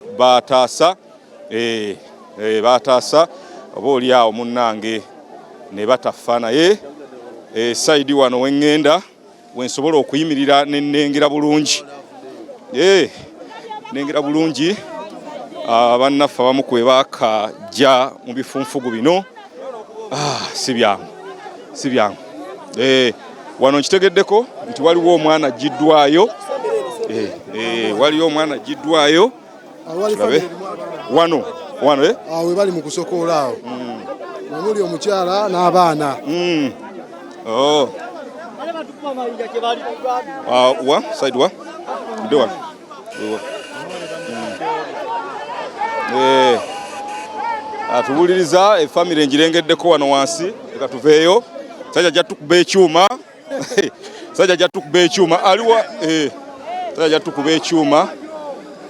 Bataasa eh, eh, bataasa oba oli awo munnange ne batafa naye eh, sayidi wano weŋŋenda wensobola okuyimirira ne nnengera bulungi eh, nengera bulungi ah, bannaffe abamu kwe bakajja mu bifunfugu bino. Ah, si byangu, si byangu. Eh, wano nkitegeddeko nti waliwo omwana aggyiddwayo, eh, eh, waliwo omwana aggyiddwayo. Tulabe wano wano eh? Awo we bali mu kusokoola awo omuli omukyala n'abaana. Oh. Ah, wa side wa Mudde wano. Wa. Eh. Atuwuliriza efamire ngirengeddeko wano wansi, leka tuveeyo. Sajja ajja tukuba ekyuma. Sajja ajja tukuba ekyuma aliwa eh. Sajja ajja tukuba ekyuma.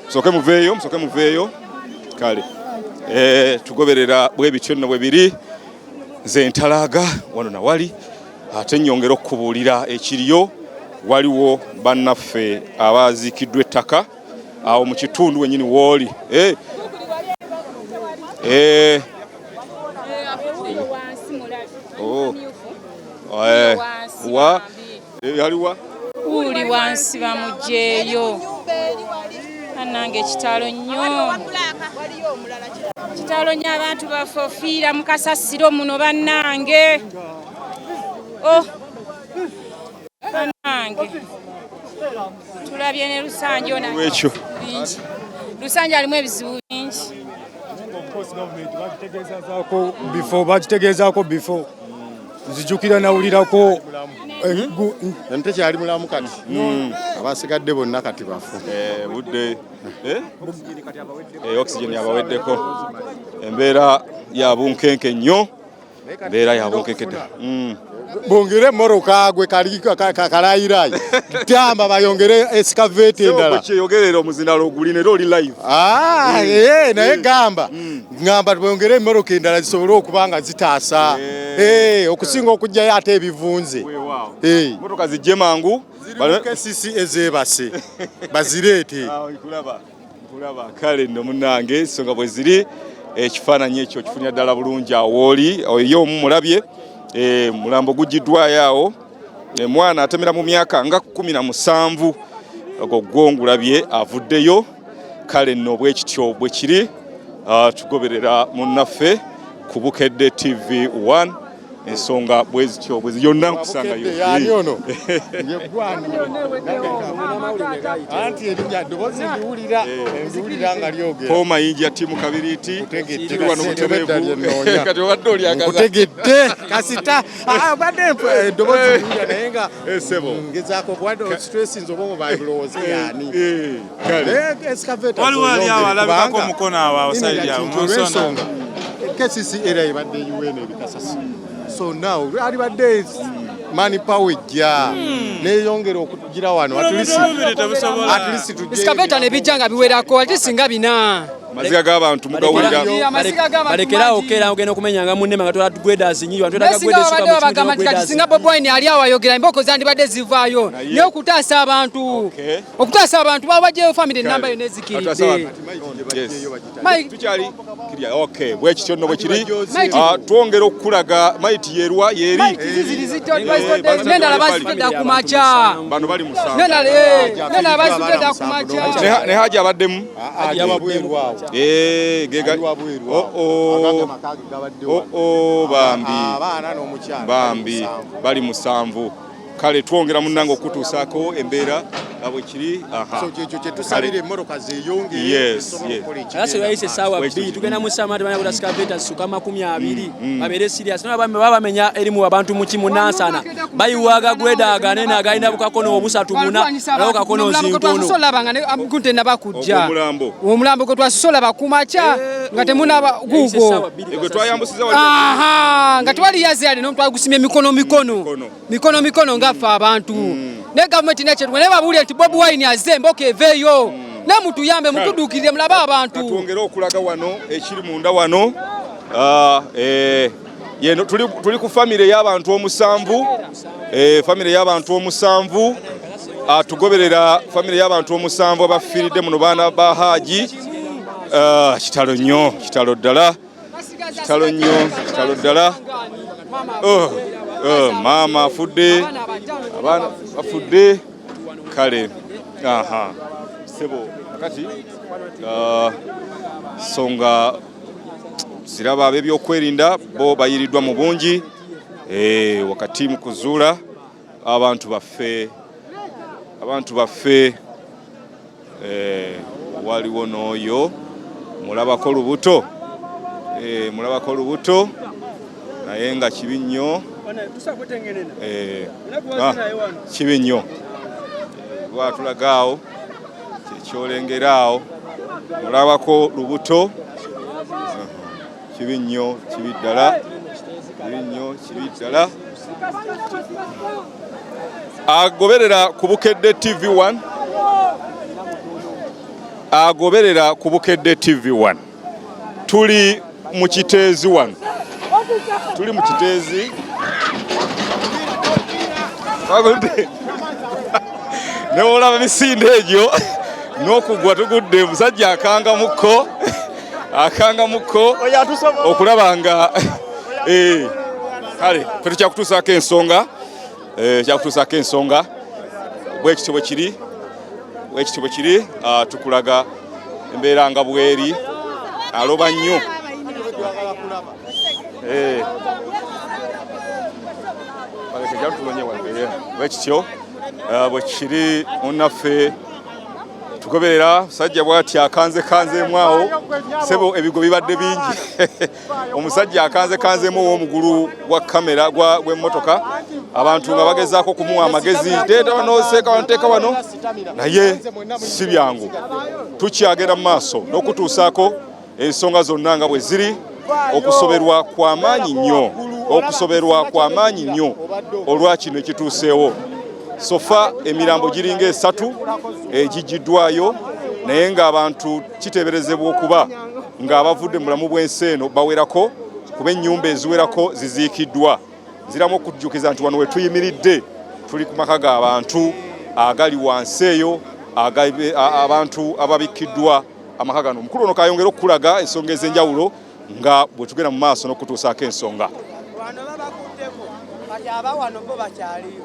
Musoke muveeyo, musoke muveeyo. Kale eh, tugoberera bwe bityo nno bwe biri. Nze ntalaaga wano na wali ate nnyongera okukubuulira ekiriyo. Waliwo bannaffe abaziikiddwa ettaka awo mu kitundu wenyini wooli eh. Eh. Oh. Eh. Wa yaliwa uli wansi bamugyeyo. Bannange, kitalo nnyo, kitalo nnyo. Abantu baffe ofiira mu kasasiro muno bannange. Oh, bannange, tulabye ne Lusanja ono. Lwekyo. Bingi, Lusanja alimu ebizibu bingi. Bagitegeezaako before, bagitegeezaako before. Nzijukira nawulirako Tekyali mulamu kati, abasigadde bonna kati bafu. Eh, budde eh? Eh, oxygen abaweddeko. Embeera ya bunkenke nnyo, embeera ya bunkenke ddala. Bongere emmotoka gwe kalayirayi tamba, bayongere excavator endala. Kyeyogerera omuzinalo ogulina era oli live. Ah, eh, naye gamba ngamba bongere emmotoka endala zisobole okuba nga zitaasa. Eh, okusinga okugjayo ate ebivunze. Eh. Motoka zijje mangu. Ziri mu KCC ezeebase, bazireete. Ah, nkulaba, nkulaba. Kale nno munnange, ensonga bwe ziri, ekifaananyi ekyo kifunira ddala bulungi awooli oyo omu mulabye. Eh, mulambo gugiddwayo awo. Eh, mwana atemera mu myaka nga 17 ogwo gwo ngulabye avuddeyo. Kale nno bwe kityo bwe kiri. Ah, tugoberera munnaffe ku Bukedde TV 1, ensonga bwe zityo bwe yonna nkusangayo. Bukedde yaani ono yeggwani anti erinnya ddoboozi ndiwulira, ndiwulira nga lyogera. Paul Mayinja, tiimu Kabiriiti. Nkutegedde. Tuli wano Kasita butereevu. edda lye nnoonya. Kati obadde olyagaza. Nkutegedde kasita. Ah, obadde eddoboozi ndiwulira naye nga Eh, ssebo. ngezaako okuwadde stress nze oba obalowooze yaani. Eh, kale. Eh, excavator Waliwo ali awo z'oyongere alabikako kubanga omukono awo awo side awo mu nsonda. Olw'ensonga KCC era ebadde UN ebikasasi, so now alibadde man power ejja neyongera okugira wano at least Obubiri tebusobola. at least tujje. Excavator ne bijja nga biwerako ate singa bina. Amaziga g'abantu mugawulira. Amaziga g'abantu Balekerawo. mangi. Okera ogenda okumenyanga munne nga tola gwedas nyingi Naye singa babadde babagamba nti kati singa Bobi Wine ali awo ayogera, emboko zandibadde zivaayo, naye okutaasa abantu okutaasa abantu baba bajjayo famire enamba yonna ezikiridde. Yes. Mike- Tukyali kirya. Okay, bwe kityo nno bwe kiri. Maiti- Ah, twongera okukulaga maiti yerwa yeri. Maiti ziziri Eh, nendala bazitedda ku makya. Bano bali musanvu. Nendala bazitedda ku makya. Ne Haji abaddemu. Ali wabweru awo. Eh, gega Ali wabweru Oh, awo. oh. Aganga amaka ge gabadde Oh, wano. oh, bambi. Abaana n'omukyala Bambi. bali musanvu. Bali musanvu. Kale twongera munnange okutuusaako embeera nga bwe kiri. Aha. So kyekyo kyetusabira, emmotoka zeeyongere zisobole okukola Alasi lwayise ekigenda. essaawa Bwe kityo. 2 tugenda mu ssaawa tebanya kuta excavator zisuka 20, babeere serious. Naye baba bamenya erimu abantu mu kimu nansana bayiwaga gweda aganene agalina bukakono obusatu buna nabo kakono Omulambo gwe twasose zintono. olaba nga gunte nabakujja. Omulambo. Omulambo gwe twasose olaba ku makya nga temunaba Yayise guugwo. essaawa 2. Egwe twayambusiza wali. Aha, nga tewali yaze ali twagusimye mikono mikono. Mikono. Mikono mikono ngaffe abantu, naye gavumenti nekyetwe naye babuulire nti Bobi Wine azze, emboka eveeyo, naye mutuyambe, mutuduukirire, mulabe abantu. Katwongere okulaga wano ekiri munda wano. Ah, eh, yeno tuli ku famire y'abantu omusanvu. Eh, famire y'abantu omusanvu. Atugoberera famire y'abantu omusanvu abafiiridde muno, baana ba Haji. Kitalo nnyo, kitalo ddala, kitalo nnyo, kitalo ddala. Oh, oh, maama afudde, abaana bafudde. Kale aha sebo kati songa ziraba ab'ebyokwerinda bo bayiriddwa mu bungi wakati mu kuzuula abantu baffe, abantu baffe. Waliwo n'oyo mulabako lubuto, mulabako lubuto naye nga kibi nnyo, kibi nnyo. Lwatulaga awo kyekyolengera awo, mulabako lubuto. Kibi nnyo, kibi ddala, kibi nnyo, kibi ddala. Agoberera ku Bukedde TV1, agoberera ku Bukedde TV1. Tuli mu Kiteezi wano, tuli mu Kiteezi. Newolaba misinde egyo n'okugwa tugudde, omusajja akangamukko, akangamukko okulaba nga kale ffe tukyakutuusaako ensonga, kyakutuusaako ensonga bwekityo bwe kiri, bwekityo bwe kiri. Tukulaga embeera nga bweri, aloba nnyo. Bwekityo bwe kiri munnaffe, tugoberera musajja bw'ati akanze kanzeemu awo sebo, ebigo bibadde bingi. Omusajja akanze kanzeemu ow'omugulu gwa kamera gw'emmotoka, abantu nga bagezaako okumuwa amagezi, teeta wano, seeka wano, teeka wano, naye si byangu. Tukyagenda mu maaso n'okutuusaako ensonga zonna nga bwe ziri. Okusoberwa kw'amaanyi nnyo, okusoberwa kw'amaanyi nnyo olwa kino ekituuseewo. Sofa emirambo giringa esatu egigiddwayo, naye ng'abantu kiteeberezebwa okuba ng'abavudde mu bulamu bw'ensi eno bawerako, kuba ennyumba eziwerako ziziikiddwa. Nziramu okujjukiza nti wano we tuyimiridde tuli ku maka g'abantu agali wansi eyo, abantu ababikkiddwa amaka gano. Omukulu ono kayongera okukulaga ensonga ez'enjawulo nga bwe tugenda mu maaso n'okutuusaako ensonga. Wano babakutteko, kati aba wano bo bakyaliyo.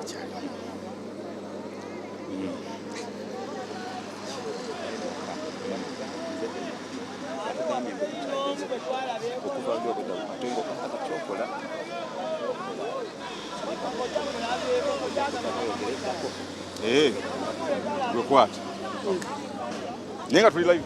Gwe kwata naye nga tuli live.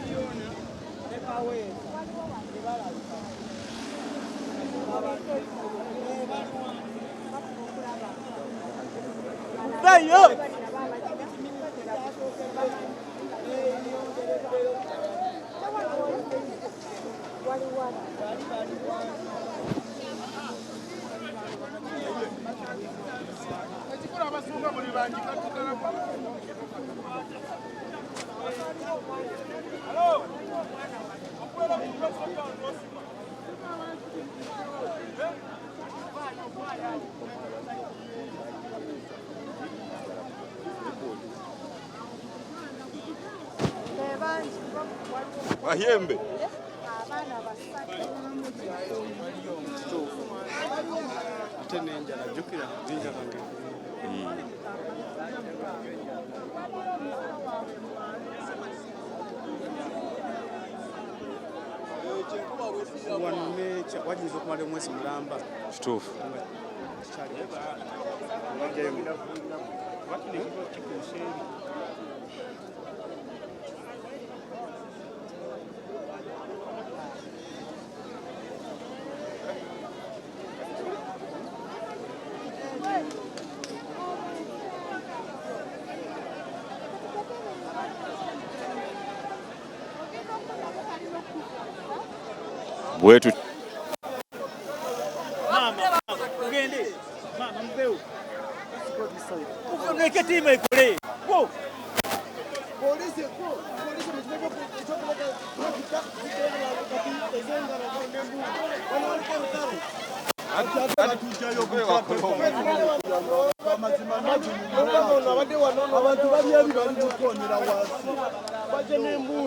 Mahembe. Ate n'enjala, jjukira n'enjala nge. Wano wayinza okumala omwezi mulamba. Kituufu. Bwetu Abantu bali eri bali mukukoonera wansi,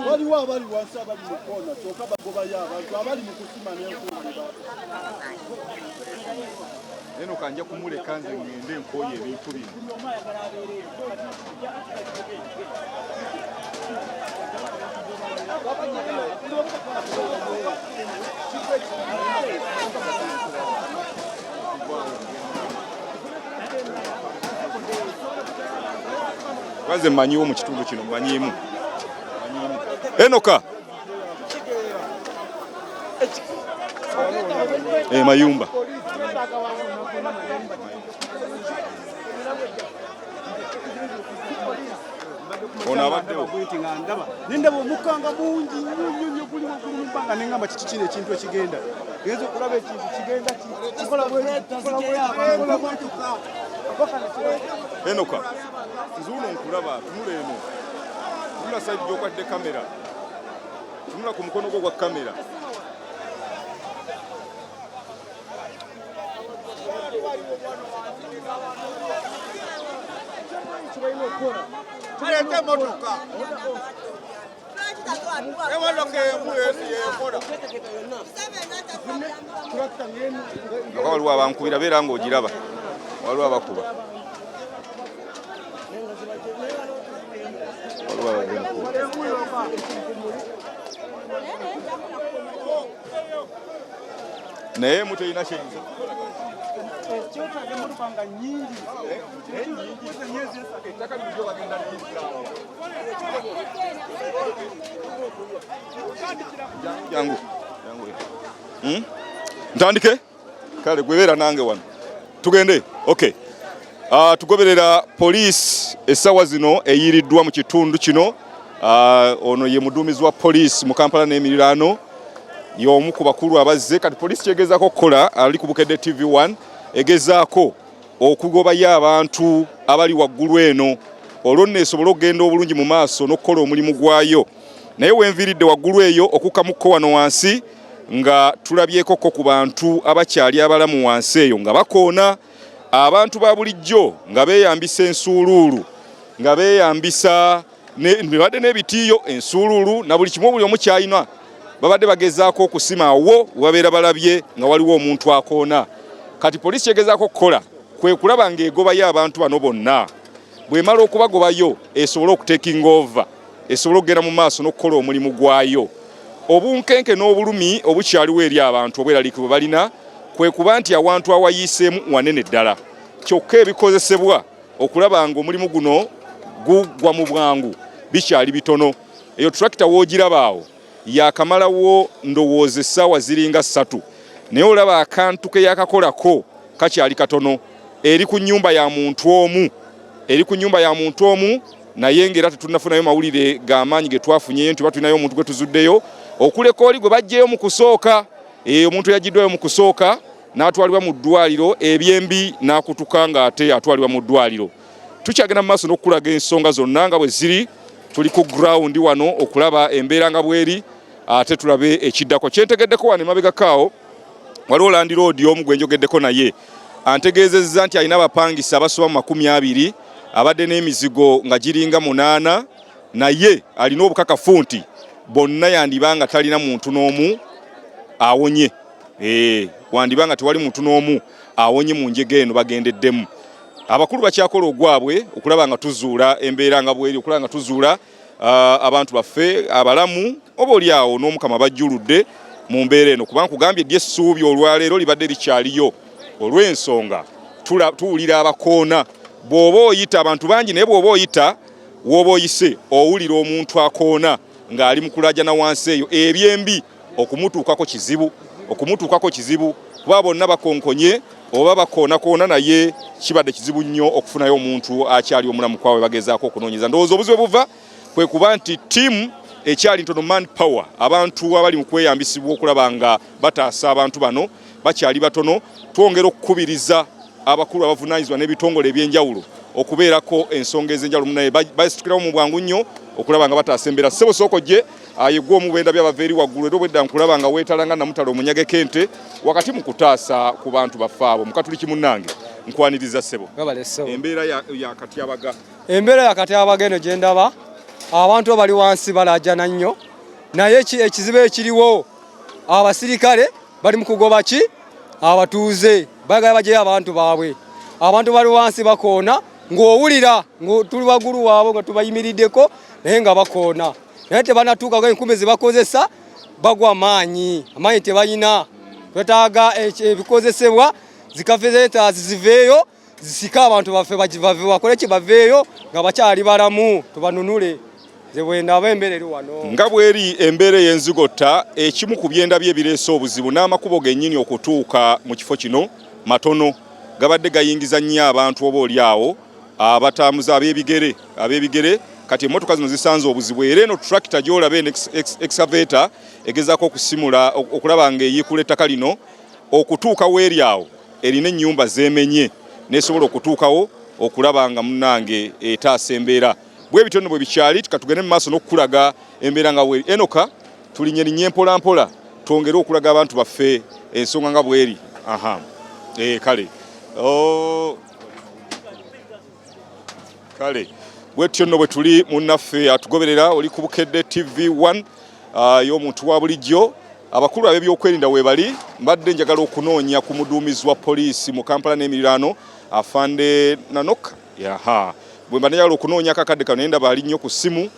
waliwo abali wansi abali mu koona, kyokka bagobayo abantu abali mu kusima n'enkumbi. Eno kanja kumuleka nze ngende nkooye ebintu bino. Nze mmanyiwo mu kitundu kino, mmanyiimu. Enoka mayumba ono abaddewo nendaba omukka nga mungi nnyo nnyo nnyo guli waggulu mu bbanga, nengamba kiki kino ekintu ekigenda, genza okulaba ekintu kigenda kikola. Enoka, nzuuno nkulaba, tunula eno, tunula side gy'okwadde kamera, tunula ku mukono gwo gwa kamera. Tuleete emotoka. Emotoka emu yekola. Nga waliwo abankubira, beera ng'ogiraba, waliwo abakuba, waliwo abagenkuba, naye muterina kyeyinza. Kyetaaga emotoka nga nnyingi. Ettaka lino bagenda jangu jangu. Ntandike kale, gwebeera nange wano tugende. Okay. Tugoberera poliisi essaawa zino eyiriddwa mu kitundu kino. Ono ye muduumizi wa poliisi mu Kampala n'emiriraano, y'omu ku bakulu abazze. Kati poliisi kyegezaako okukola, ali ku Bukedde TV1, egezaako okugobayo abantu abali waggulu eno, olwo nno esobole okugenda obulungi mu maaso n'okukola omulimu gwayo. Naye wenviiridde waggulu eyo okukkamukko wano wansi, nga tulabyekoko ku bantu abakyali abalamu wansi eyo nga bakoona, abantu ba bulijjo nga beeyambisa ensuuluulu, nga beeyambisa babadde n'ebitiiyo, ensuuluulu na buli kimu, buli omu kyalina, babadde bagezaako okusima awo we babeera balabye nga waliwo omuntu akoona. Kati poliisi kyegezaako okukola kwe kulaba ng'egobayo abantu bano bonna. Bw'emala okubagobayo, esobole okutakinga over, esobole okugenda mu maaso n'okukola omulimu gwayo. Obunkenke n'obulumi obukyaliwo eri abantu, obweraliikirivu bwe balina, kwe kuba nti awantu awayiiseemu wanene ddala, kyokka ebikozesebwa okulaba nga omulimu guno gugwa mu bwangu bikyali bitono. Eyo tractor woogiraba awo yakamalawo ndowooza essaawa ziringa 3, naye olaba akantu ke yakakolako kakyali katono. Eri ku nnyumba ya muntu omu, eri ku nnyumba ya muntu omu, naye ng'era tetunnafunayo mawulire g'amaanyi ge twafunyeyo nti oba tulinayo omuntu gwe tuzuddeyo okuleka oli gwe baggyeyo mu kusooka. Omuntu yagiddwayo mu kusooka n'atwalibwa mu ddwaliro, ebyembi n'akutuka ng'ate atwalibwa mu ddwaliro. Tukyagenda mu maaso n'okukulaga ensonga zonna nga bwe ziri. Tuli ku ground wano okulaba embeera nga bweri, ate tulabe ekiddako. Kyentegeddeko wano emabegako waliwo landlord omu gwe njogeddeko naye, antegeezezza nti alina abapangisa abasoba mu 20, abadde n'emizigo nga giringa 8, naye alina obukakafu nti bonna yandiba nga talina muntu n'omu awonye. Wandiba nga tewali muntu n'omu awonye mu njega eno bagendeddemu. Abakulu bakyakola ogwabwe okulaba nga tuzuula embeera nga bweri, okulaba nga tuzuula abantu baffe abalamu, oba oli awo n'Omukama bajjuludde mu mbeera eno, kubanga kugambye ddi essuubi olwaleero libadde likyaliyo olw'ensonga tuwulira abakoona. Bw'oba oyita abantu bangi, naye bw'oba oyita w'oba oyise owulira omuntu akoona ng'ali mu kulaajana wansi eyo, ebyembi okumutuukako kizibu, okumutuukako kizibu, kuba bonna bakonkonye oba bakoonakoona, naye kibadde kizibu nnyo okufunayo omuntu akyali omulamu kwawe bagezaako okunoonyeza. Ndowooza obuzibu buva kwe kuba nti ttiimu ekyali ntono, man power, abantu abali mu kweyambisibwa okulaba nga bataasa abantu bano bakyali batono. Twongera okukubiriza abakulu abavunaanyizibwa n'ebitongole ebyenjawulo okubeerako ensonga ez'enjawulo, naye basitukirawo mu bwangu nnyo okulaba nga bataasa embeera. Ssebo, sooka ojje. Aye gwe omu bwendabye abava eri waggulu era obwedda nkulaba nga weetala nga namutala omunyageko ente wakati mu kutaasa ku bantu baffe abo. Mukatuliki munnange, nkwaniriza ssebo. Embeera ya katyabaga. Embeera ya katyabaga eno gye ndaba, abantu abali wansi balaajana nnyo, naye ekizibu ekiriwo abasirikale bali mu kugoba ki abatuuze, baagala bagyeyo abantu baabwe. Abantu bali wansi bakoona, ng'owulira tuli waggulu waabwe nga tubayimiriddeko, naye nga bakoona, naye tebanatuuka enkumbi zebakozesa bagwa maanyi, amaanyi tebalina. Twetaaga ebikozesebwa, zikafezetaazi ziveeyo zisike abantu baffe, bakole ki, baveeyo nga bakyali balamu, tubanunule. Nze bwendaba embeera eri wano nga bweri embeera ey'enzigotta. Ekimu ku byendabye ebireese obuzibu n'amakubo gennyini okutuuka mu kifo kino matono, gabadde gayingiza nnyo abantu oba oli awo abatambuza ab'ebigere. Kati emmotoka zino zisanze obuzibu, era eno tractor gy'olaba eno excavator egezaako okusimula okulaba ng'eyiikula ettaka lino okutuuka weeri awo erina ennyumba zeemenye n'esobola okutuukawo okulaba nga munnange etaasa embeera. Bwe bityo nno bwe bikyali, katugende mu maaso n'okukulaga embeera nga bweri. Enoka tulinye linye mpola mpola twongere okulaga abantu baffe ensonga nga bweri. Aha, kale oh. Kale bwetyo nno bwe tuli. Munnaffe atugoberera oli ku Bukedde TV 1 y'omuntu wa bulijjo. Abakulu ab'ebyokwerinda weebali. Mbadde njagala okunoonya ku muduumizi wa poliisi mu Kampala n'emiriraano, Afande Nanok. Yaha, bwe mba njagala okunoonya akakadde kano, naye ndaba ali nnyo ku ssimu.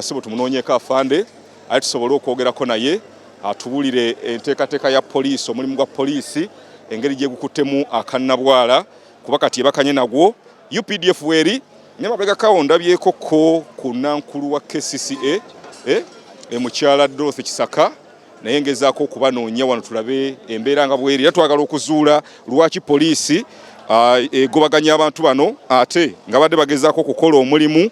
Sibo tumunoonyeeko afande aye tusobole okwogerako naye atubuulire enteekateeka ya poliisi, omulimu gwa poliisi engeri gye gukuttemu akannabwala, kuba kati ebakanye nagwo. UPDF weeri ne mabega kawo ndabyeko ko ku nankulu wa KCCA, mukyala Dorothy Kisaka, naye ngezaako okubanoonya wano tulabe embeera nga bweri. Era twagala okuzuula lwaki poliisi egobaganya abantu bano ate nga badde bagezaako okukola omulimu,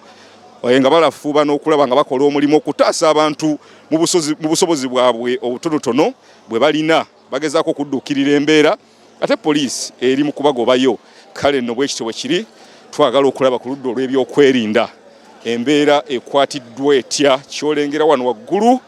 nga balafuuba n'okulaba nga bakola omulimu okutaasa abantu mu busobozi bwabwe obutonotono bwe balina, bagezaako okudduukirira embeera ate poliisi eri mu kubagobayo. Kale nno bwekityo bwe kiri. Twagala okulaba ku ludda olw'ebyokwerinda embeera ekwatiddwa etya. Kyolengera wano waggulu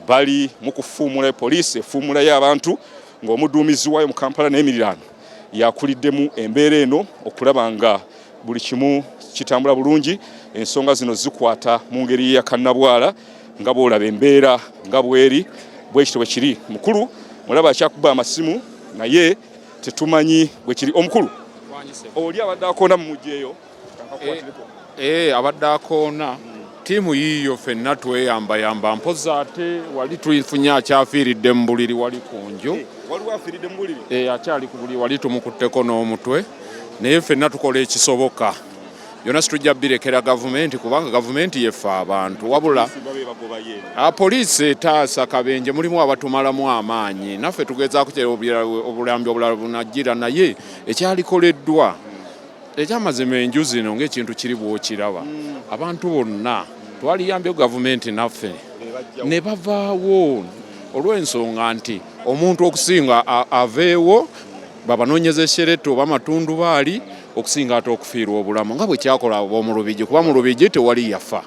bali mu kufuumula, poliisi efuumulayo abantu ng'omuduumizi waayo mu Kampala n'emiriraano yakuliddemu embeera eno okulaba nga buli kimu kitambula bulungi. Ensonga zino zikwata mu ngeri yakannabwala nga bw'olaba embeera nga bweri. Bwekityo bwe kiri. Mukulu mulaba akyakuba amasimu naye tetumanyi bwe kiri. Omukulu oli abadde akoona mumugyeyo. Abadde akoona ttiimu yiiyo, ffenna tweyambayamba mpozi ate wali tufunye akyafiiridde mu buliri wali ku nju. Waliwo afiiridde mu buliri? Akyali ku buliri wali, tumukutteko n'omutwe, naye ffenna tukola ekisoboka byonna. Situjja birekera gavumenti kubanga gavumenti yeffe abantu, wabula poliisi etaasa kabenje mulimu abatumalamu amaanyi, naffe tugezaako obulambi obulala bunajjira, naye ekyalikoleddwa ekyamazima enju zino ng'ekintu kiri bw'okiraba, abantu bonna twaliyambye gavumenti naffe ne bavaawo olw'ensonga nti omuntu okusinga aveewo babanoonyeza eshereta oba amatundubaali okusinga ate okufiirwa obulamu nga bwe kyakola ab'omu Lubigi, kuba mu Lubigi tewali yafa.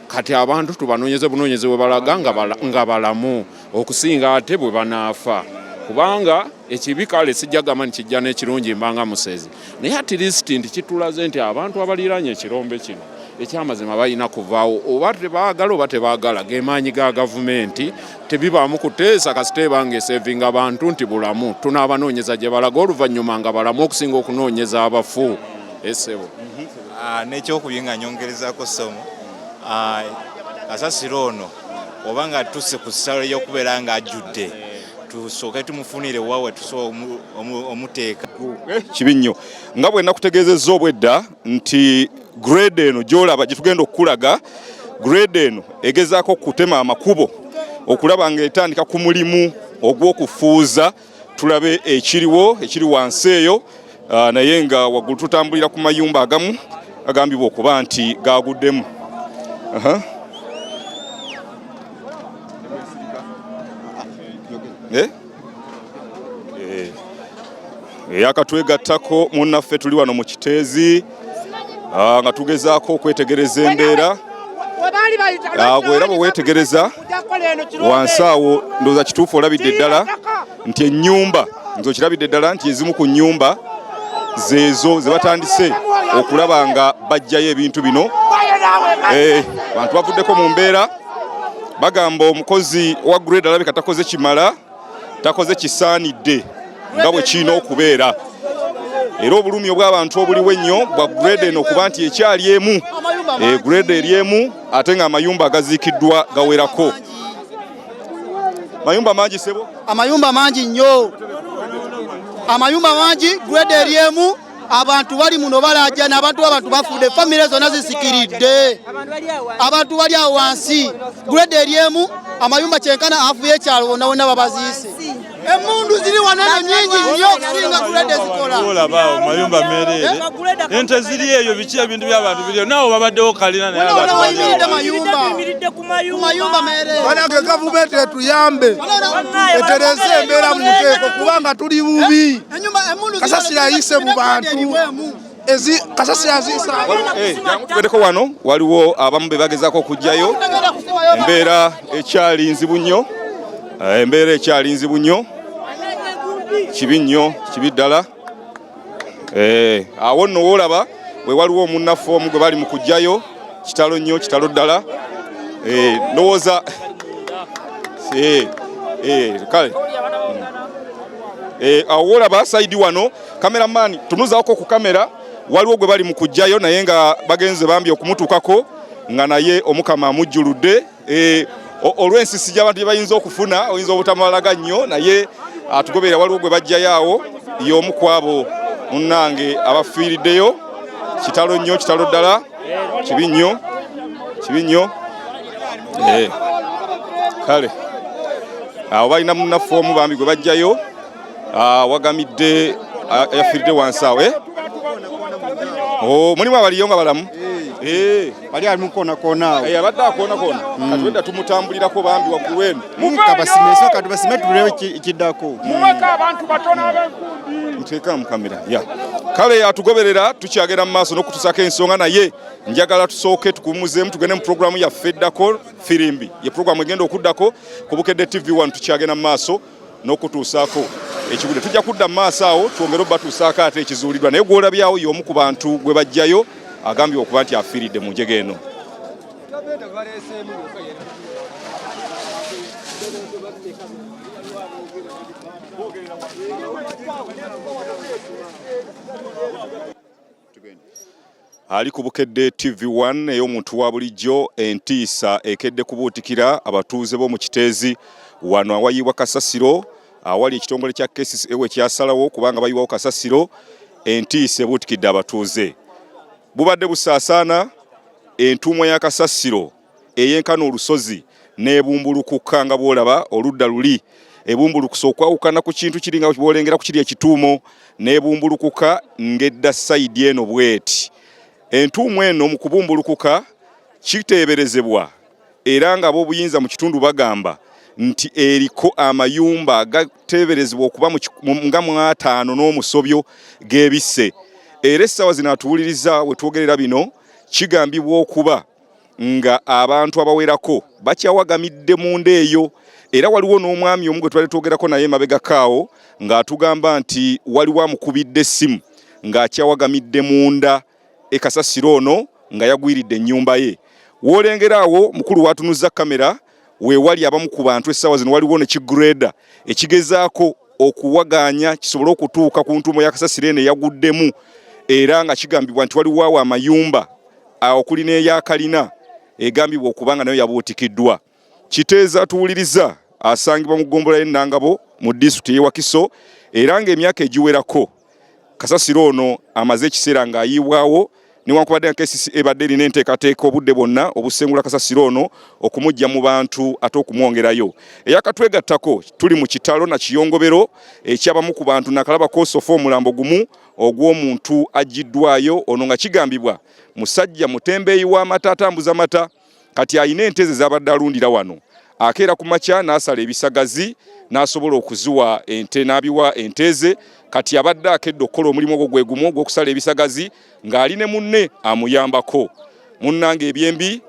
Kati abantu tubanoonyeze bunoonyeze bwe balaga nga balamu okusinga ate bwe banaafa, kubanga ekibi kale sijja gamba nti kijja n'ekirungi mbanga musezi, naye at least nti kitulaze nti abantu abaliraanye ekirombe kino ekyamazima balina kuvaawo oba tebaagala oba tebaagala. Gemaanyi ga gavumenti tebibaamu kuteesa kasita ebanga esevinga abantu nti bulamu, tunaabanoonyeza gye balaga oluvannyuma nga balamu okusinga okunoonyeza abafu esebo. N'ekyokubiri nga nyongerezaako ssomo, kasasiro ono oba nga tuse ku ssalo ey'okubeera nga ajjudde, tusooke tumufunire wawe tusobola omuteeka. Kibi nnyo. Nga bwe nakutegeezezza obwedda nti grader eno gy'olaba gye tugenda okukulaga, grader eno egezaako okutema amakubo okulaba ng'etandika ku mulimu ogw'okufuuza, tulabe ekiriwo ekiri wansi eyo. Naye nga waggulu tutambulira ku mayumba agamu agambibwa okuba nti gaguddemu. Aha. Eh? Eh. Eyakatwegattako munnaffe, tuli wano mu Kiteezi nga tugezaako okwetegereza embeera. Awo era bwe weetegereza wansi awo ndowooza kituufu olabidde ddala nti ennyumba nze okirabidde ddala nti ezimu ku nnyumba zeezo ze batandise okulaba nga bajjayo ebintu bino. Bantu bavuddeko mu mbeera bagamba omukozi wa grade alabika takoze kimala, takoze kisaanidde nga bwe kirina okubeera. Era obulumi obw'abantu obuliwo ennyo bwa grade eno okuba nti ekyali emu, grade eri emu ate ng'amayumba agaziikiddwa gawerako. Mayumba mangi sebo? Amayumba mangi nnyo, amayumba mangi, grade eri emu, abantu bali muno balajana, abantu bafudde, famire zonna zisikiridde, abantu bali awo wansi, grade eri emu, amayumba kyenkana afu y'ekyalo wonna wonna babaziise. Emmundu ziri wano eno nnyingi nnyo okusinga grade zikola. Olaba awo mayumba meereere, ente ziri eyo, biki ebintu by'abantu biriyo, naawe babaddewo kalina naye abantu bali Wayimiridde mayumba ku mayumba meereere. Banange gavumenti etuyambe etereeze embeera mu nteeko kubanga tuli bubi. Kasasiro ayise mu bantu, kasasiro aziisa. Jangu tugendeko wano, waliwo abamu be bagezaako okuggyayo. Embeera ekyali nzibu nnyo, embeera ekyali nzibu nnyo, kibi nnyo, kibi ddala. Awo nno woolaba we waliwo omunnaffe omu gwe bali mu kuggyayo. Kitalo nnyo, kitalo ddala. Ndowooza kale awo woolaba sayidi wano, cameraman tunuzaako ku kamera, waliwo gwe bali mu kuggyayo naye nga bagenze bambi okumutuukako nga naye Omukama amujjuludde. Olw'ensisi gy'abantu gye bayinza okufuna oyinza obutamalaga nnyo, naye atugoberera. Waliwo gwe bajjayo awo, y'omu ku abo munnange abafiiriddeyo. Kitalo nnyo, kitalo ddala, kibi nnyo, kibi nnyo. Kale awo balina munnaffe omu bambi gwe bajjayo, wagamidde, yafiiridde wansi awo. Mulimu abaliyo nga balamu? Bali ali mukoonakona awo. Abadde akoonakona, kati wedda tumutambulirako bambi waggulu eno. Kabasime, sooka tubasime tulebe kiddako. Muweko abantu batono ab'enkumbi. Nteeka mu kamera. Ya. Kale atugoberera, tukyagenda mu maaso n'okutusaako ensonga, naye njagala tusooke tukuwummuzeemu tugende mu pulogulaamu yaffe eddako Firimbi. Ye pulogulaamu egenda okuddako ku Bukedde TV 1. Tukyagenda mu maaso n'okutuusaako ekigudde. Tujja kudda mu maaso awo twongere obatuusaako ate ekizuuliddwa, naye gw'olabyawo y'omu ku bantu gwe bajjayo agambye okuba nti afiiridde mu njega eno. Ali ku Bukedde TV 1 ey'omuntu wa bulijjo. Entiisa ekedde kubuutikira abatuuze b'omu Kiteezi wano awayiibwa kasasiro, awali ekitongole kya KCCA we kyasalawo kubanga bayiwawo kasasiro. Entiisa ebuutikidde abatuuze, bubadde busaasaana entuumo ya kasasiro eyenkana olusozi n'ebumbulukuka nga bw'olaba oludda luli ebumbulukusa okwawukana ku kintu kiri nga bw'olengera ku kiri ekituumo, n'ebumbulukuka ng'edda sayidi eno bw'eti. Entuumu eno mu kubumbulukuka kiteeberezebwa, era ng'ab'obuyinza mu kitundu bagamba nti eriko amayumba agateeberezebwa okuba nga mu 50 n'omusobyo g'ebisse. Era essaawa zino atuwuliriza we twogerera bino, kigambibwa okuba nga abantu abawerako bakyawagamidde munda eyo. Era waliwo n'omwami omu gwe twali twogerako naye emabegako awo ng'atugamba nti waliwo amukubidde essimu ng'akyawagamidde munda ekasasiro ono nga yagwiridde ennyumba ye. W'olengera awo mukulu w'atunuzza kamera we wali abamu ku bantu essaawa zino, waliwo ne kigreda ekigezaako okuwagaanya kisobole okutuuka ku ntuumo ya kasasiro eno eyaguddemu. Era nga kigambibwa nti waliwo awo amayumba okuli n'eyakalina egambibwa okuba nga nayo yabuutikiddwa. Kiteezi atuwuliriza asangibwa mu ggombolola y'e Nangabo mu disitulikiti y'e Wakiso, era ng'emyaka egiwerako kasasiro ono amaze ekiseera ng'ayiibwawo, newankubadde nga KCCA ebadde erina enteekateeka obudde bwonna obusengula kasasiro ono okumuggya mu bantu ate okumwongerayo. Eyakatwegattako, tuli mu kitalo na kiyongobero ekyabamu ku bantu. Nakalaba kosofa omulambo gumu ogw'omuntu aggyiddwayo ono nga kigambibwa musajja mutembeeyi w'amata, atambuza mata. Kati alina ente ze z'abadde alundira wano, akeera ku makya n'asala ebisagazi n'asobola okuziwa ente n'abiwa ente ze. Kati abadde akedde okukola omulimu ogwo gwe gumu ogw'okusala ebisagazi ng'ali ne munne amuyambako. Munnange, ebyembi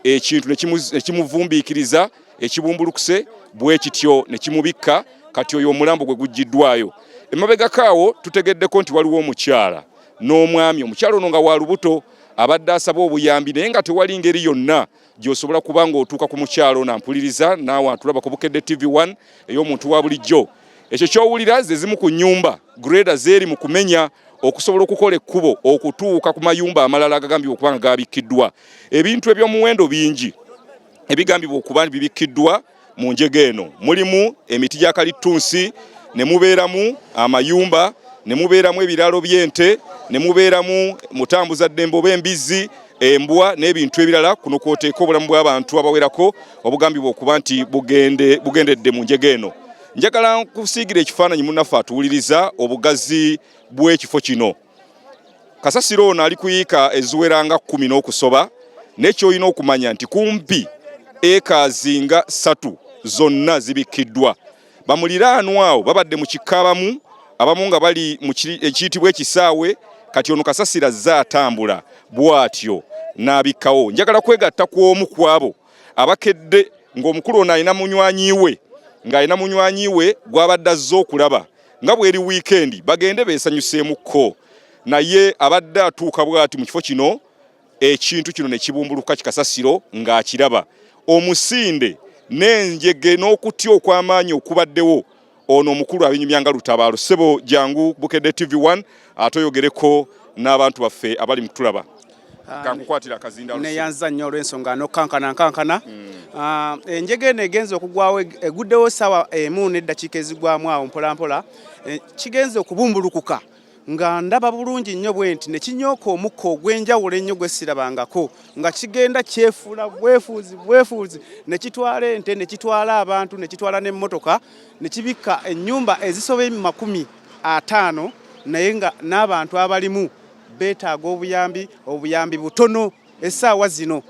Ekintu ne kimuvumbiikiriza ekibumbulukuse bwe kityo ne kimubikka. Kati oyo omulambo gwe guggiddwayo. Emabegako awo tutegeddeko nti waliwo omukyala n'omwami. Omukyala ono nga wa lubuto, abadde asaba obuyambi, naye nga tewali ngeri yonna gy'osobola kuba ng'otuuka ku mukyala ono. Ampuliriza naawe atulaba ku Bukedde TV 1 ey'omuntu wa bulijjo, ekyo ky'owulira ze zimu ku nnyumba grader zeeri mu kumenya okusobola okukola ekkubo okutuuka ku mayumba amalala agagambibwa okuba nga gabikkiddwa ebintu eby'omuwendo bingi. Ebigambibwa okuba bibikkiddwa mu njega eno mulimu emiti gya kalittunsi, ne mubeeramu amayumba, ne mubeeramu ebiraalo by'ente, ne mubeeramu mutambuza ddembe oba embizzi, embwa n'ebintu ebirala. Kuno kwoteeka obulamu bw'abantu abawerako obugambibwa okuba nti bugendedde mu njega eno. Njagala nkusiigira ekifaananyi, munnaffe atuwuliriza, obugazi bw'ekifo kino. Kasasiro ono ali kuyiika eziwera nga 10 n'okusoba, naye ky'olina okumanya nti kumpi ekaazi nga 3 zonna zibikkiddwa. Bamuliraanwa awo babadde mu kikka, abamu abamu nga bali mu ekiyitibwa ekisaawe. Kati ono kasasiro azze atambula bw'atyo n'abikkawo. Njagala kwegatta ku omu ku abo abakedde, ng'omukulu ono alina munywanyi we, ng'alina munywanyi we gw'abadde azze okulaba nga bweri wiikendi, bagende beesanyuseemukko, naye abadde atuuka bw'ati mu kifo kino, ekintu kino ne kibumbuluka kikasasiro ng'akiraba. Omusinde n'enjege n'okutya okw'amaanyi okubaddewo, ono omukulu abinyumya nga lutabaalo. Ssebo, jangu Bukedde TV 1 ate oyogereko n'abantu baffe abali mu kutulaba. Kankukwatira akazinda. Neyanza nnyo olw'ensonga n'okukankana nkankana. Enjega eno egenza okugwawo, eguddewo ssaawa 1 n'eddakiika ezigwamu awo mpolampola. Kigenze okubumbulukuka nga ndaba bulungi nnyo bwe nti ne kinyooka omukka ogw'enjawulo ennyo gwe sirabangako, nga kigenda kyefuula bwefuuzi bwefuuzi, ne kitwala ente, ne kitwala abantu, ne kitwala n'emmotoka, ne kibikka ennyumba ezisoba 50, naye nga n'abantu abalimu beetaaga obuyambi, obuyambi butono essaawa zino.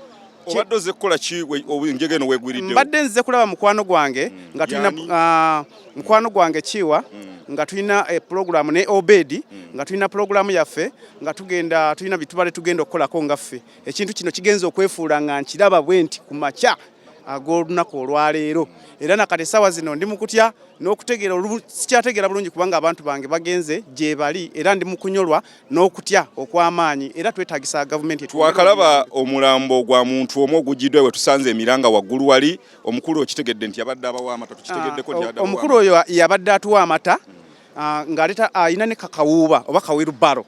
Obadde ozze kukola ki enjega eno weegwiriddewo? Mbadde nzize kulaba mukwano gwange nga tulina mukwano gwange Kiwa, nga tulina pulogulaamu ne Obedi, nga tulina pulogulaamu yaffe, nga tugenda tulina bitubale tugenda okukolako nga ffe. Ekintu kino kigenza okwefuula nga nkiraba bwe nti ku makya ag'olunaku olwaleero, era nakati essaawa zino ndi mu kutya n'okutegeera, sikyategeera bulungi kubanga abantu bange bagenze gye bali, era ndi mu kunyolwa n'okutya okw'amaanyi, era twetagisa gavumenti. Twakalaba omulambo gwa muntu omu ogugiddwa we tusanze emiranga waggulu wali. Omukulu okitegedde nti yabadde abawa amata? Tukitegeddeko nti yabadde omukulu oyo yabadde atuwa amata, ng'aleeta alina ne kakawuuba oba kawheelbarrow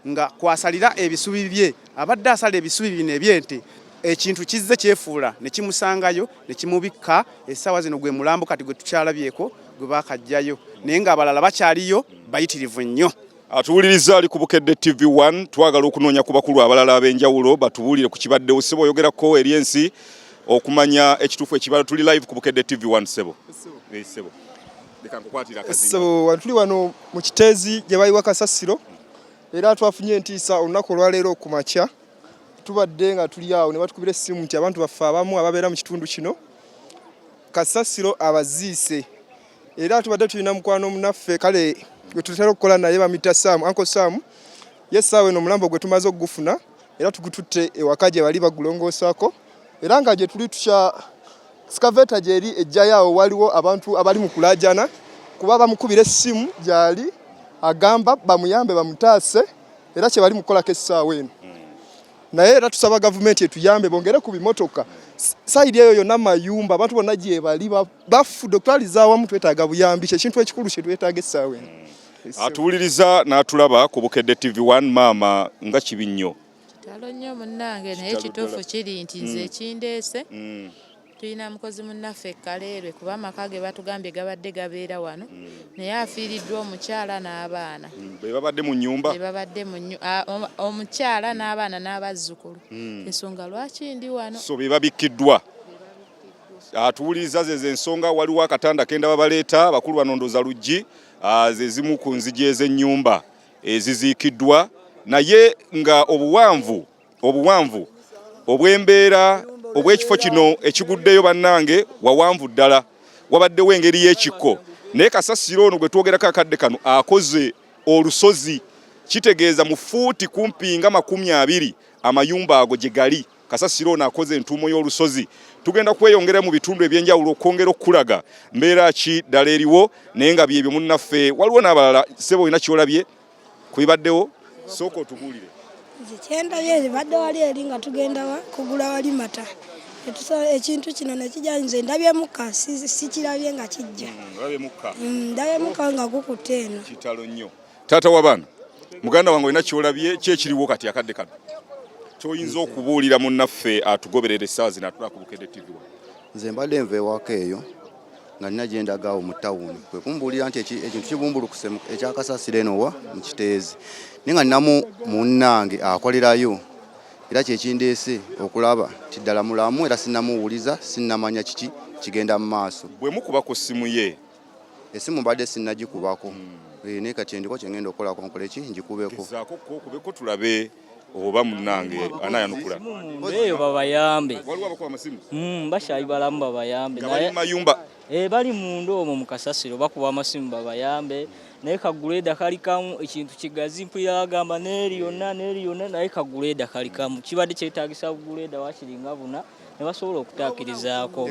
nga kwasalira ebisubi bye. Abadde asala ebisubi bino ebyente, ekintu kizze kyefuula ne kimusangayo ne kimubikka. Essaawa zino gwe mulambo kati gwe tukyalabyeko gwe bakajjayo, naye ng'abalala bakyaliyo bayitirivu nnyo. Atuwuliriza ali ku Bukedde TV 1, twagala okunoonya ku bakulu abalala ab'enjawulo batubuulire ku kibaddewo. Ssebo, oyogerako eri ensi okumanya ekituufu ekibala. Tuli live ku Bukedde TV 1, ssebo. Ssebo, leka nkukwatira akazinga. Ssebo, tuli wano mu Kiteezi gye bayiwa kasasiro, era twafunye entiisa olunaku olwaleero ku makya. Tubadde nga tuli awo ne batukubira essimu nti abantu baffe abamu ababeera mu kitundu kino kasasiro abaziise, era tubadde tulina mukwano munaffe kale gwe tutera okukola naye, bamuyita Saamu, Uncle Saamu. Ye essaawa eno omulambo gwe tumaze okugufuna era tugututte ewaka gye bali bagulongoosaako, era nga gye tuli tukya excavator gyeri ejjayo awo waliwo abantu abali mu kulaajana kuba bamukubira essimu gyali agamba bamuyambe bamutaase, era kye bali mu kukolako essaawa eno. Naye era tusaba gavumenti etuyambe bongere ku bimotoka. Side eyo yonna mayumba, abantu bonna gye bali bafudde. Okutwaliza awamu twetaaga buyambi, kyekintu ekikulu kye twetaaga essaawa eno. Atuwuliriza n'atulaba ku Bukedde TV 1, maama, nga kibi nnyo. Kitalo nnyo munnange, naye kituufu kiri nti nze ekindeese, tulina mukozi munnaffe Kaleerwe, kuba amaka ge batugambye gabadde gabeera wano, naye afiiriddwa omukyala n'abaana. Be babadde mu nnyumba? Be babadde mu omukyala n'abaana n'abazzukulu. Ensonga lwaki ndi wano. So be babikkiddwa. Atuwuliriza, ze ensonga. Waliwo akatanda kenda babaleeta abakulu banondoza luggi, ze zimu ku nzigi ez'ennyumba eziziikiddwa, naye nga obuwanvu obw'embeera obw'ekifo kino ekiguddeyo, bannange, wawanvu ddala. Wabaddewo engeri y'ekikko, naye kasasiro ono gwe twogerako akadde kano akoze olusozi, kitegeeza mu fuuti kumpi nga 20 amayumba ago gye gali. Kasasiro ono akoze entuumo y'olusozi. Tugenda kweyongera mu bitundu eby'enjawulo okwongera okukulaga mbeera ki ddala eriwo, naye nga byebyo munnaffe. Waliwo n'abalala. Ssebo, olina ky'olabye ku bibaddewo? Sooka otubuulire. Nze kyendabye, badde wali eri nga tugenda kugula wali mata, ekintu kino nekijja. Nze ndabye mukka, sikirabye nga kijja. Olabye mukka? Ndabye mukka nga gukutte eno. Kitalo nnyo. Taata w'abaana, muganda wange, olina kyolabye? Ki ekiriwo kati akadde kano kyoyinza okubuulira munnaffe atugoberera essaawa zino atula ku Bukedde TV wano? Nze mbadde nva ewaka eyo nga nina gye ndagaawo mu tawuni, kwe kumbuulira nti ekintu kibumbulukuse ekyakasasiro eno wa mu Kiteezi, naye nga ninamu munnange akolerayo, era kyekindeese okulaba nti ddala mulamu, era sinnamuwuliza, sinnamanya kiki kigenda mu maaso. Bwe mukuba ku ssimu ye? Essimu mbadde sinnagikubako. Naye kati endiko kyengenda okukolako, nkole ki, ngikubeko. Gezaako okubeko tulabe oba munnange anayanukula. Eyo babayambe. Waliwo abakuba amasimu? Bakyali balamu, babayambe. Nga bali mu mayumba? Bali munda omwo mu kasasiro, bakuba amasimu babayambe, naye kaguleeda kali kamu, ekintu kigazi. Mpulira bagamba n'eri yonna n'eri yonna, naye kaguleeda kali kamu. Kibadde kyetaagisa buguleeda wakiri nga buna ne basobola okutaakirizaako.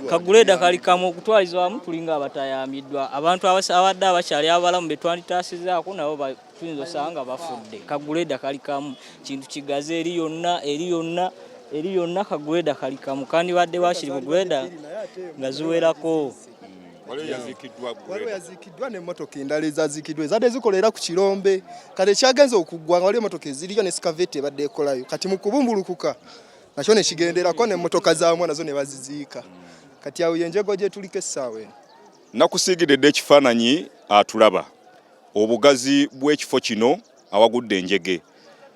Kaguleeda kali kamu. Okutwaliza wamu tulinga abatayambiddwa. Abantu abadde abakyali abalamu be twanditaasizaako nabo tuyinza osanga nga bafudde. Kaguleeda kali kamu, kintu kigazi, eri yonna, eri yonna, eri yonna, kaguleeda kali kamu. Kandibadde wakiri buguleeda nga ziwerako. Waliwo yaziikiddwa n'emmotoka endala ezaziikiddwa ezadde zikolera ku kirombe. Kati ekyagenza okuggwa nga waliwo emmotoka eziriyo ne excavator ebadde ekolayo, kati mu kubumbulukuka nakyo ne kigenderako n'emmotoka zaamwo nazo ne baziziika. Kati awo yenjego gye tuliko essaawa eno. Nakusiigidde dda ekifaananyi atulaba obugazi bw'ekifo kino awagudde enjege,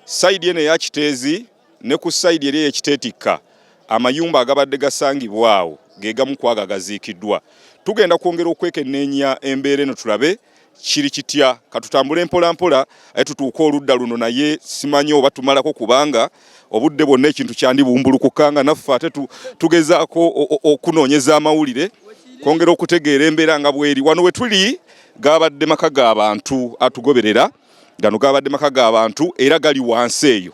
side eno eya Kiteezi ne ku side eri ey'Ekiteetikka. Amayumba agabadde gasangibwa awo ge gamu ku ago agaziikiddwa. Tugenda kwongera okwekenneenya embeera eno tulabe kiri kitya. Katutambule mpola mpola aye tutuuke oludda luno, naye simanyi oba tumalako, kubanga obudde bwonna ekintu kyandibumbulukuka nga naffe ate tugezaako okunoonyeza amawulire kwongera okutegeera embeera nga bweri. Wano we tuli gabadde maka g'abantu. Atugoberera, gano gabadde maka g'abantu era gali wansi eyo,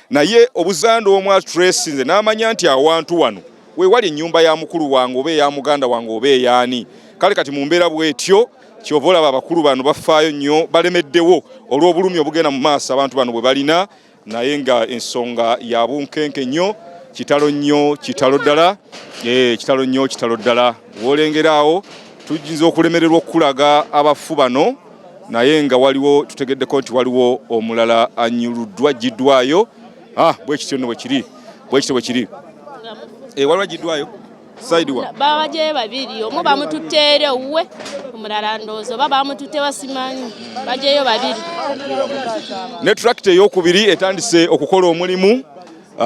naye obuzanda omu atresinze n'amanya nti awantu wano wewali ennyumba ya mukulu wange oba eya muganda wange oba eyaani. Kale kati mu mbeera bw'etyo, kyova olaba abakulu bano bafaayo nnyo, balemeddewo olw'obulumi obugenda mu maaso abantu bano bwe balina, naye nga ensonga ya bunkenke nnyo. Kitalo nnyo, kitalo ddala, kitalo nnyo, kitalo ddala. W'olengera awo tuyinza okulemererwa okukulaga abafu bano, naye nga waliwo tutegeddeko nti waliwo omulala anyuluddwa, aggiddwayo. Bwe kityo nno bwe kiri, bwe kityo bwe kiri. Waliwo aggiddwayo side wa? Babajeyo babiri, omu bamututte eri owuwe, omulala ndowooza oba bamututte basimanyi. Bajeyo babiri. Ne tractor eyokubiri etandise okukola omulimu,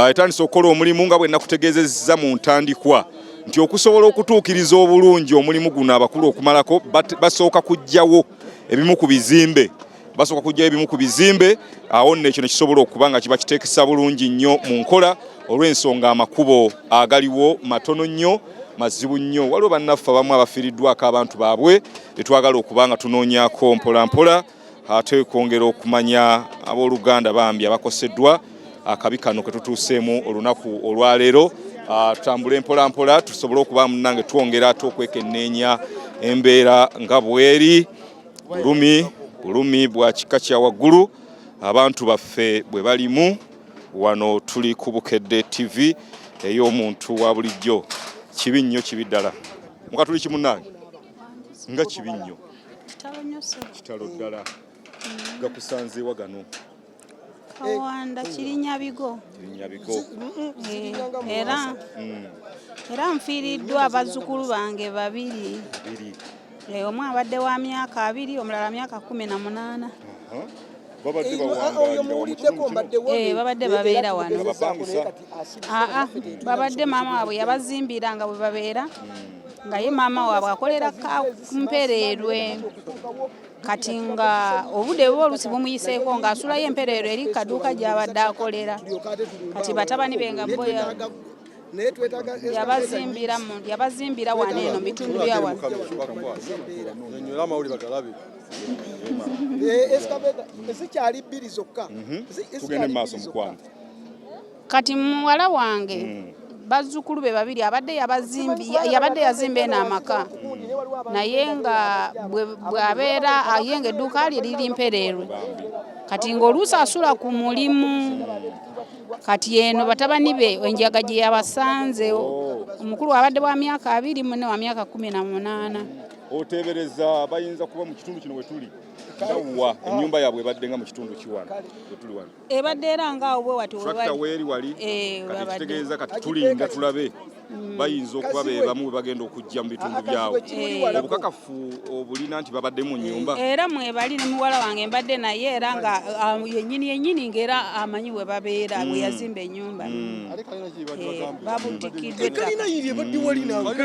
etandise okukola omulimu nga bwe nakutegeezezza mu ntandikwa nti okusobola okutuukiriza obulungi omulimu guno, abakulu okumalako basooka kuggyawo ebimu ku bizimbe, basooka kuggyawo ebimu ku bizimbe. Awo nno ekyo ne kisobola okuba nga kiba kiteekesa bulungi nnyo mu nkola, olw'ensonga amakubo agaliwo matono nnyo, mazibu nnyo. Waliwo bannaffe abamu abafiiriddwako abantu baabwe betwagala okuba nga tunoonyaako mpola mpola, ate kwongera okumanya abooluganda bambi abakoseddwa akabi kano ke tutuuseemu olunaku olwaleero. Tutambule mpola mpola tusobole okuba munnange twongera ate okwekenneenya embeera nga bweri. Bulumi, bulumi bwa kika kya waggulu abantu baffe bwe balimu. Wano tuli ku Bukedde TV ey'omuntu wa bulijjo. Kibi nnyo, kibi ddala. Mukatuli kimunnange, nga kibi nnyo. Kitalo ddala. Gakusanzeewa gano? Kawanda, Kirinyabigo. Kirinyabigo. Era nfiiriddwa abazzukulu bange babiri. Babiri. Omu abadde wa myaka 20, omulala myaka 18. Babadde bawangaalira wano mu kitundu kino? Babadde babeera wano. Abapangisa? Aa, babadde maama waabwe yabazimbira nga bwe babeera, nga ye maama waabwe akolera Mpereerwe. Kati nga obudde bwe oluusi bumuyiseeko ng'asulayo Empereerwe eri kaduuka gy'abadde akolera. Kati batabani be nga bo yabazimbira wano eno mu bitundu bya wano. Nyonyola amawulire bagalabe. Ezikyali bbiri zokka. Tugende mu maaso, mukwano. Kati muwala wange bazzukulu be babiri abadde yabazimbi yabadde yazimba eno amaka naye nga bw'abeera aye nga edduuka lye liri Mpereerwe kati ng'oluusi asula ku mulimu kati eno batabani be enjaga gye yabasanze omukulu abadde wa myaka 20 munne wa myaka 18. Oteebereza bayinza kuba mu kitundu kino we tuli nga wa ennyumba yaabwe ebadde nga mu kitundu ki wano we tuli wano? Ebadde era nga awo bwe wati Tractor weeri wali kati kitegeeza kati tulinda tulabe bayinza okuba be bamu bwe bagenda okujja mu bitundu byabwe. Obukakafu obulina nti babadde mu nnyumba? Era mwebali ne muwala wange mbadde naye era nga yennyini yennyini ng'era amanyi we babeera we yazimba ennyumba. Babutikiddwa ettaka. Kalina yiri ebadde wali nawe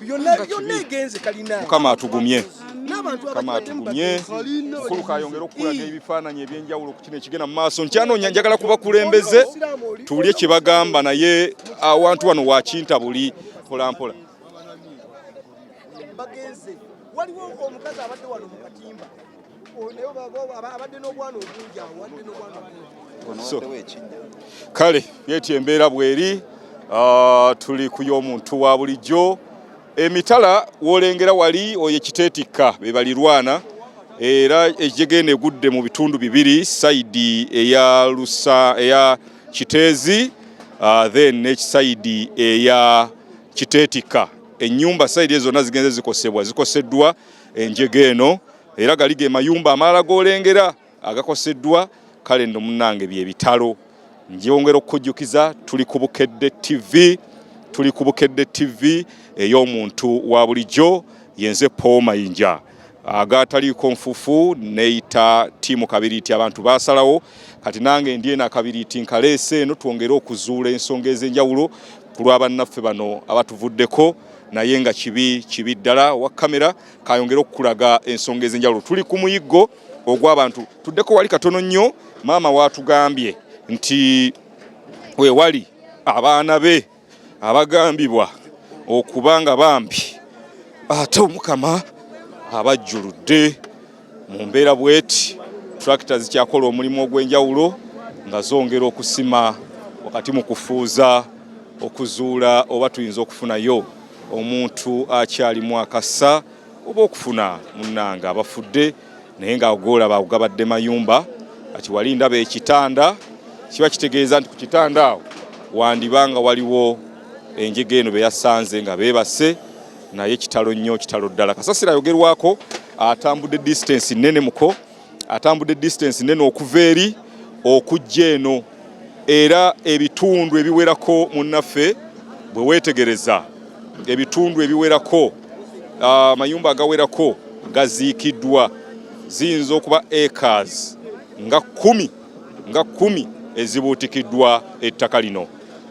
yonna yonna egenze kalina. Mukama atugumye. Mukama atugumye. Mukulu kayongere okukulaga ebifaananyi ebyenjawulo ku kino ekigenda mu maaso. Nkyanoonya njagala kubakulembeze tuwulire kye bagamba naye awantu wano wakinta buli mpola mpola. Bagenze waliwo omukazi abadde wano mu katimba abadde n'obwana obungi awo abadde n'obwana obungi. So, kale yeti embeera bweri tuli ku y'omuntu wa bulijjo emitala w'olengera wali oyo ekiteetikka be balirwana era ejegenda egudde mu bitundu bibiri sayidi eya Lusa eya Kiteezi then n'ekisayidi eya Kiteetikka. Ennyumba sayidi ezo zonna zigenze zikosebwa zikoseddwa enjega eno era gali ge mayumba amalala g'olengera agakoseddwa. Kale nno munnange bye bitalo. Njongera okukujjukiza tuli ku Bukedde TV, tuli ku Bukedde TV ey'omuntu wa bulijjo yenze Paul Mayinja agataliiko nfufu neyita tiimu Kabiriiti. Abantu baasalawo kati nange ndi eno akabiriiti nkaleese eno twongere okuzuula ensonga ez'enjawulo ku lwa bannaffe bano abatuvuddeko naye nga kibi kibi ddala. Owa kamera kayongere okukulaga ensonga ez'enjawulo. Tuli ku muyiggo ogw'abantu tuddeko wali katono nnyo. Maama waatugambye nti wewali abaana be abagambibwa okuba nga bambi ate Omukama abajjuludde mu mbeera bweti. Tractor zikyakola omulimu ogw'enjawulo nga zongera okusima wakati mu kufuuza okuzuula oba tuyinza okufunayo omuntu akyalimu akasa oba okufuna munnange abafudde naye nga gw'olaba gabadde mayumba. Kati wali ndaba ekitanda kiba kitegeeza nti ku kitanda awo wandiba nga waliwo enjega eno be yasanze nga beebase naye kitalo nnyo kitalo ddala. Kasasiro ayogerwako atambudde distance nnene muko atambudde distance nnene okuva eri okujja eno era ebitundu ebiwerako munnaffe bwe weetegereza ebitundu ebiwerako amayumba agawerako gaziikiddwa ziyinza okuba acres nga 10 ezibuutikiddwa ettaka lino.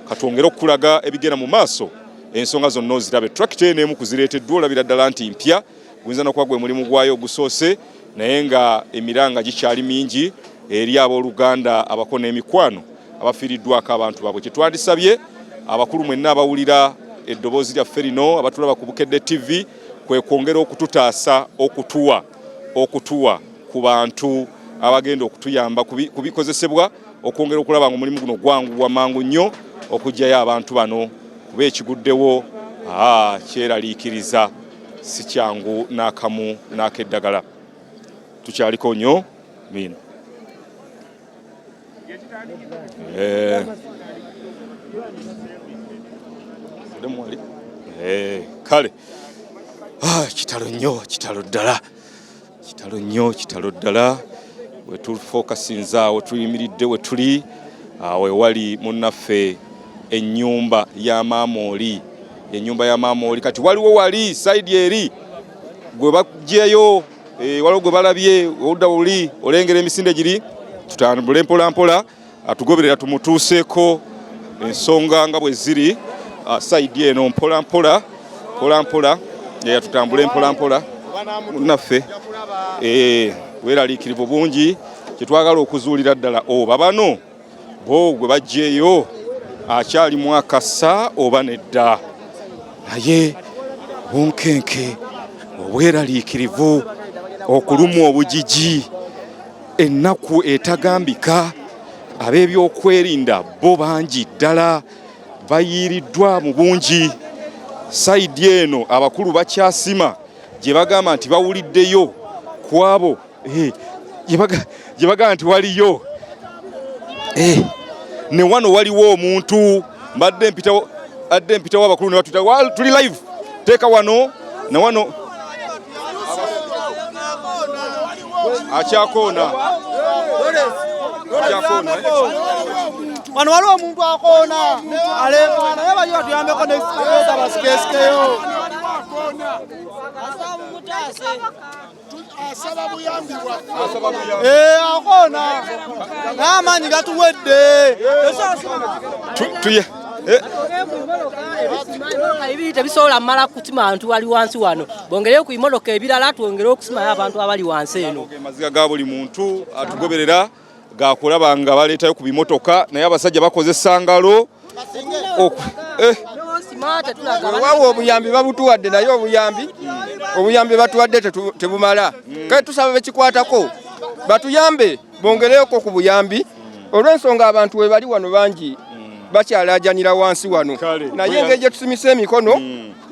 Katwongere okukulaga ebigenda mu maaso ensonga zonna ozirabe. Tractor eno emu kuzireeteddwa olabira ddala nti mpya guyinza n'okuba gwe mulimu gwayo ogusoose naye nga emiranga gikyali mingi eri abooluganda abako n'emikwano abafiiriddwako abantu baabwe. Kye twandisabye abakulu mwenna abawulira eddoboozi lyaffe lino abatulaba ku Bukedde TV kwe kwongera okututaasa okutuwa ku bantu abagenda okutuyamba ku bikozesebwa okwongera okulaba nga omulimu guno gwanguwa mangu nnyo okuggyayo abantu bano kuba ekiguddewo kyeraliikiriza si kyangu n'akamu n'akeddagala. Tukyaliko nnyo miino. Kale kitalo nnyo kitalo ddala kitalo nnyo kitalo ddala. We tufokasinze awo tuyimiridde we tuli awo ewali munnaffe ennyumba ya maama oli ennyumba ya maama oli kati waliwo wali sayidi eri gwe baggyeyo waliwo gwe balabye oludda luli olengera emisinde giri. Tutambule mpola mpola atugoberera tumutuuseeko ensonga nga bwe ziri sayidi eno mpola mpola mpola mpola tutambule mpola mpola munnaffe weeraliikirivu bungi kye twagala okuzuulira ddala oba bano bo gwe baggyeyo akyalimu akasa oba nedda naye bunkenke Ab'ebyokwerinda bo bangi ddala bayiiriddwa mu bungi. Sayidi eno abakulu bakyasima gye bagamba nti bawuliddeyo ku abo eh, gye bagamba nti waliyo eh, ne wano waliwo omuntu mbadde mpitawo adde mpitawo abakulu ne batuyita tuli live teeka wano na wano akyakoona wano waliwo omuntu akoona aleekaana naye bali batuyambeko nesikaoza basikesikeyo eh, akoona naye amaanyi gatuwedde eh. Ebiri tebisobola mala kutima bantu bali wansi wano, bongereyo ku imotoka ebirala twongere okusimayo abantu abali wansi eno. Amaziga ga buli muntu atugoberera gakulaba nga baleetayo ku bimotoka, naye abasajja bakozesa ngalo. Eh. Weewaawo obuyambi babutuwadde, naye obuyambi obuyambi batuwadde tebumala. Kale tusaba bekikwatako batuyambe bongereyoko ku buyambi, olw'ensonga abantu we bali wano bangi bakyalajanira wansi wano, naye engeri gye tusimisa emikono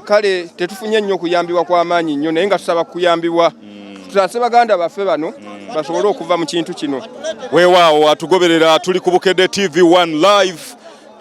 kale tetufunye nnyo okuyambibwa kw'amaanyi nnyo, naye nga tusaba kuyambibwa tutaase baganda baffe bano basobole okuva mu kintu kino. Weewaawo atugoberera, tuli ku Bukedde TV 1 live,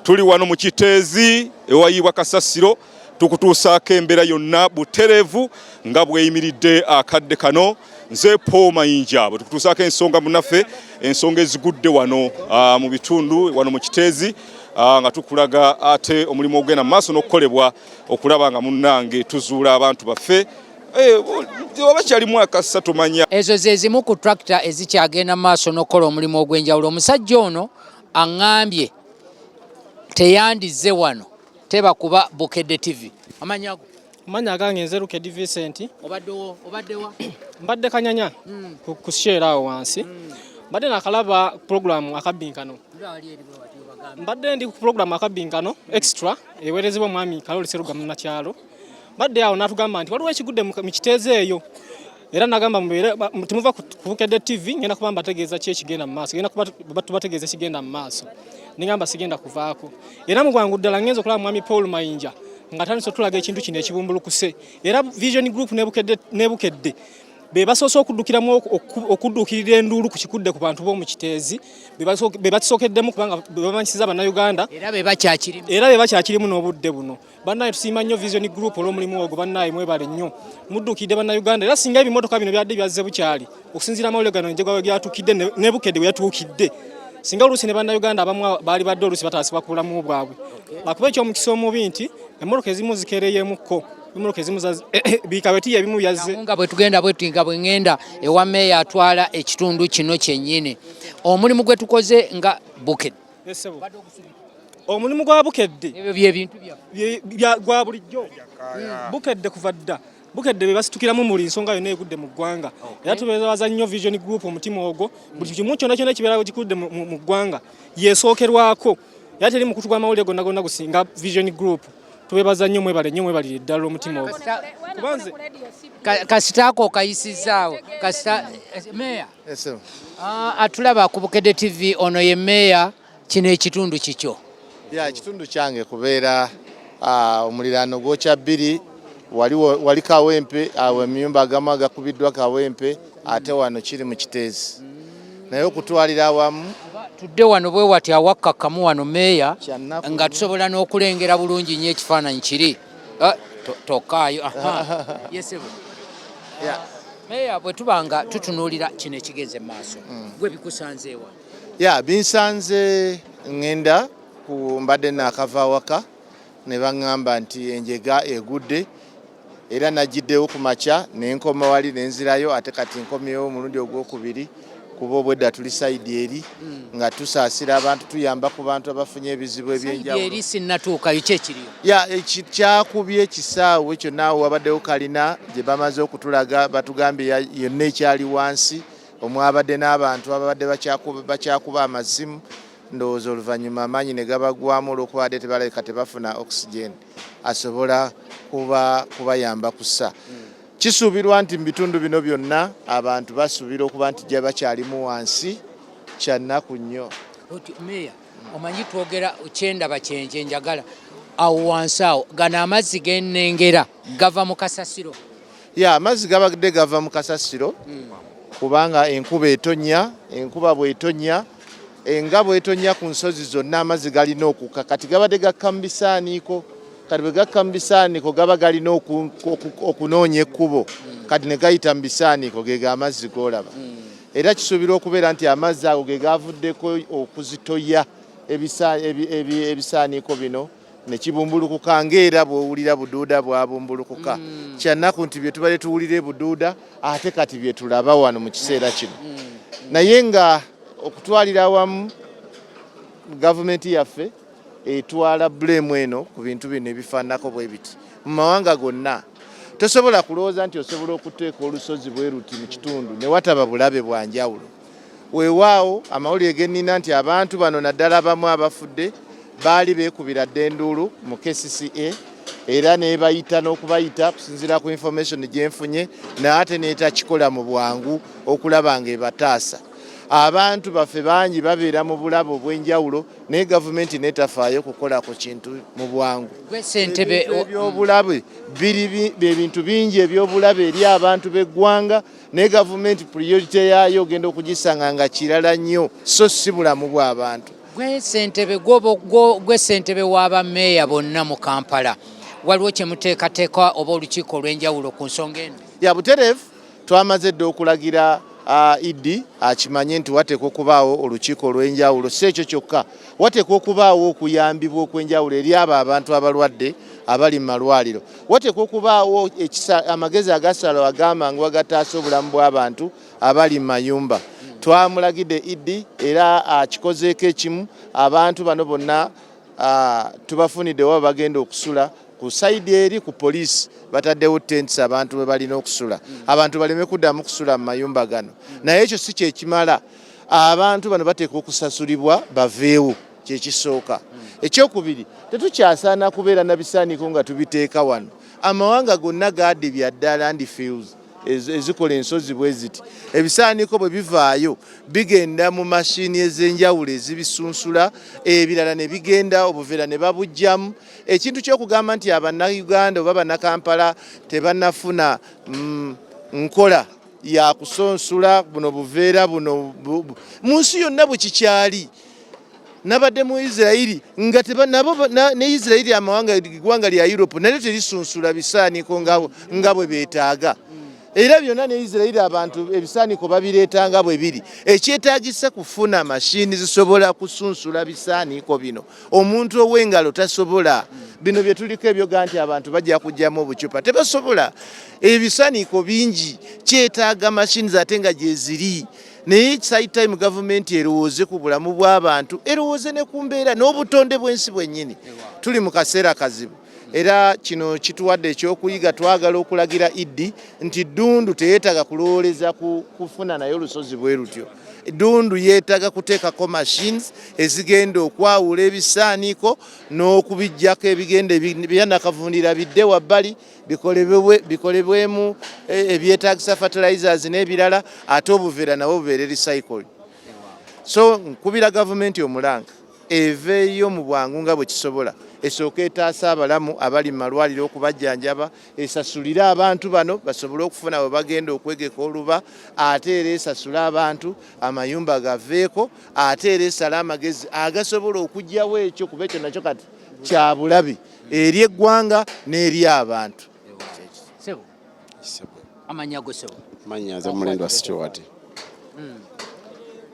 tuli wano mu Kiteezi ewayiibwa kasasiro, tukutuusaako embeera yonna butereevu nga bweyimiridde akadde kano. Nze Paul Mayinja bwe tukutuusaako ensonga munaffe, ensonga ezigudde wano mu bitundu wano mu Kiteezi, nga tukulaga ate omulimu ogugenda mu maaso n'okukolebwa okulaba nga munnange tuzuula abantu baffe oba kyalimu akassa tumanya. Ezo ze zimu ku tractor ezikyagenda mu maaso n'okukola omulimu ogw'enjawulo. Omusajja ono aŋŋambye teyandizze wano teba kuba Bukedde TV. Amannya go? Amannya agange nze Lukedi Vincent. Obaddewo, obaddewa? Mbadde Kanyanya ku Shell awo wansi. Mbadde nakalaba program akabbinkano. Mbadde ndi ku program akabbinkano extra eweerezebwa omwami Kaloli Seruga Munnakyalo. Mbadde awo n'atugamba nti waliwo ekigudde mu Kiteezi eyo. Era nagamba mubeere temuva ku Bukedde TV, ngenda kuba mbategeeza ki ekigenda mu maaso, ngenda kuba tubategeeza ekigenda mu maaso. Nengamba sigenda kuvaako. Era mu bwangu ddala ngenze okulaba mwami Paul Mayinja nga atandise otulaga ekintu kino ekibumbulukuse. Era Vision Group ne Bukedde be basoose okuddukiramu okudduukirira enduulu ku kikudde ku bantu b'omu Kiteezi, be bakisookeddemu kubanga be bamanyisiza Bannayuganda. Era be bakyakirimu. Era be bakyakirimu n'obudde buno. Bannaye tusiima nnyo Vision Group olw'omulimu ogwo, bannaye mwebale nnyo, mudduukidde Bannayuganda. Era singa ebimotoka bino byadde byazze bukyali, okusinziira amawulire gano enjega we gyatuukidde ne Bukedde we yatuukidde, singa oluusi ne Bannayuganda abamu baali badde oluusi bataasibwa ku bulamu bwabwe, lwakuba eky'omukisa omubi nti emmotoka ezimu zikeereyeemukko, emmotoka ezimu bikawetiya ebimu byazze. Nga bwe tugenda bwe nga bwe ŋŋenda ewa meeya atwala ekitundu kino kyennyini, omulimu gwe tukoze nga Bukedde. Omulimu gwa Bukedde ebyo byebintu gwa bulijjo. Bukedde kuva dda, Bukedde be basitukiramu muli nsonga yonna egudde mu ggwanga. Era tubeebaza nnyo Vision Group omutima ogwo, buli kimu kyonna kyonna ekibeera kigudde mu ggwanga yeesookerwako, era teri mukutu gw'amawulire gonna gonna gusinga Vision Group. Tubeebaza nnyo, mwebale nnyo, mwebalire ddala omutima ogwo. Kasita ako okayisizaawo kasita meeya atulaba ku Bukedde TV, ono ye meeya, kino ekitundu kikyo? Ya, ekitundu kyange kubeera omuliraano gwokya bbiri, wali Kawempe, awo emiyumba agamu agakubiddwa Kawempe, ate wano kiri mu Kiteezi, naye okutwalira awamu tudde wano bwe wati awakkakkamu wano meeya, nga tusobola n'okulengera bulungi nnyo ekifaananyi kiri. Tokaayo. Yesebo meeya, bwe tuba nga tutunuulira kino ekigenze mu maaso, gwe bikusanzeewa? Ya, binsanze ŋŋenda ku mbadde naakava awaka ne baŋŋamba nti enjega egudde, era nagiddewo ku makya ne nkoma wali ne nzirayo, ate kati nkomyewo omulundi ogwokubiri kuba obwedda tuli sayidi eri nga tusaasira abantu, tuyamba ku bantu abafunye ebizibu ebyenjawulo. Eri sinnatuukayo, ki ekiriyo? Ya, kyakubye ekisaawe kyonna, awo wabaddewo kalina gye bamaze okutulaga, batugambye yonna ekyali wansi omwabadde n'abantu ababadde bakyakuba amasimu, ndowooza oluvannyuma amaanyi ne gabagwamu olw'okuba badde tebalabika tebafuna oxygen asobola kubayamba kussa. Kisuubirwa nti mu bitundu bino byonna abantu basuubira okuba nti gye bakyalimu wansi. Kyannaku nnyo. Otyo meya, omanyi twogera kyendaba kyenje njagala awo wansi awo gano amazzi genengera gava mu kasasiro. Ya, amazzi gabadde gava mu kasasiro kubanga enkuba etonnya, enkuba bw'etonnya, enga bw'etonnya ku nsozi zonna amazzi galina okukka. Kati gabadde gakka mu bisaaniiko, kati bwe gakka mu bisaaniiko gaba galina okunoonya ekkubo, kati ne gayita mu bisaaniiko, ge amazzi g'olaba. Era kisuubirwa okubeera nti amazzi ago ge gavuddeko okuzitoya ebisaaniiko bino ne kibumbulukuka, ng'era bw'owulira Buduuda bwabumbulukuka. Kyannaku nti bye tubadde tuwulira e Buduuda ate kati bye tulaba wano mu kiseera kino. Naye nga okutwalira awamu gavumenti yaffe etwala blame eno ku bintu bino ebifaananako bwe biti. Mu mawanga gonna tosobola kulowooza nti osobola okuteeka olusozi bwe luti mu kitundu ne wataba bulabe bwa njawulo. Weewaawo amawulire ge nnina nti abantu bano naddala abamu abafudde baali beekubira dda enduulu mu KCCA era nebayita n'okubayita kusinziira ku information gye nfunye, naye ate neetakikola mu bwangu okulaba ng'ebataasa. Abantu baffe bangi babeera mu bulabe obw'enjawulo naye gavumenti netafaayo kukola ku kintu mu bwangu. Gwe ssentebe Ebyobulabe biri ebintu bingi ebyobulabe eri abantu b'eggwanga, naye gavumenti priority yaayo ogenda okugisanga nga kirala nnyo, so si bulamu bw'abantu. Gwe ssentebe, gwe ssentebe w'abameeya bonna mu Kampala, waliwo kye muteekateeka oba olukiiko olw'enjawulo ku nsonga eno? Ya butereevu, twamaze dda okulagira Idi akimanye nti wateekwa okubaawo olukiiko olw'enjawulo. Si ekyo kyokka, wateekwa okubaawo okuyambibwa okw'enjawulo eri abo abantu abalwadde abali mu malwaliro. Wateekwa okubaawo amagezi agasalo ag'amangu agataasa obulamu bw'abantu abali mu mayumba. Twamulagidde Idi era akikozeeko ekimu. Abantu bano bonna tubafunidde waba bagenda okusula ku side eri ku poliisi, bataddewo tents abantu bwe balina okusula, abantu baleme kuddamu kusula mu mayumba gano. Naye ekyo si kyekimala, abantu bano bateekwa okusasulibwa baveewo, kyekisooka. Ekyokubiri, tetukyasaana kubeera na bisaaniiko nga tubiteeka wano. Amawanga gonna gaadibya ddala landfills ezikola ensozi bwe ziti. Ebisaaniiko bwe bivaayo bigenda mu mashini ez'enjawulo ezibisunsula, ebirala ne bigenda obuveera ne babuggyamu. Ekintu ky'okugamba nti Abannayuganda oba Bannakampala tebannafuna nkola ya kusonsula buno buveera buno mu nsi yonna bwe kikyali. Nabadde mu Isirairi nga nabo ne Isirairi amawanga eggwanga lya Europe nalyo terisunsula bisaaniko nga bwe beetaaga. Era byonna ne Isirairi abantu ebisaaniko babireeta nga bwe biri. Ekyetaagisa kufuna mashini zisobola kusunsula bisaaniko bino. Omuntu ow'engalo tasobola. Bino bye tuliko ebyoga nti abantu bajja kuggyamu obucupa tebasobola. Ebisaaniko bingi, kyetaaga mashini ate nga gyeziri. Naye side time gavumenti erowooze ku bulamu bw'abantu, erowooze ne ku mbeera n'obutonde bw'ensi bwennyini. Tuli mu kaseera kazibu, era kino kituwadde ekyokuyiga. Twagala okulagira Iddi nti Ddundu teyeetaaga kulowooleza kufuna naye olusozi bwe lutyo. Ddundu yeetaaga kuteekako machines ezigenda okwawula ebisaaniiko n'okubiggyako ebigenda byanakavundira bidde wabbali, bikolebwemu ebyetaagisa fertilizers n'ebirala, ate obuveera nabwo bubeere recycled. So nkubira gavumenti omulanga eveeyo mu bwangu nga bwe kisobola, esooke etaasa abalamu abali mu malwaliro okubajjanjaba, esasulire abantu bano basobole okufuna bwe bagenda okwegeka oluba, ate era esasule abantu amayumba gaveeko, ate era esale amagezi agasobola okuggyawo ekyo, kuba ekyo nakyo kati kya bulabe eri eggwanga n'eri abantu. Sebo, amannya go sebo? Mannya nze Mulindwa Stewart.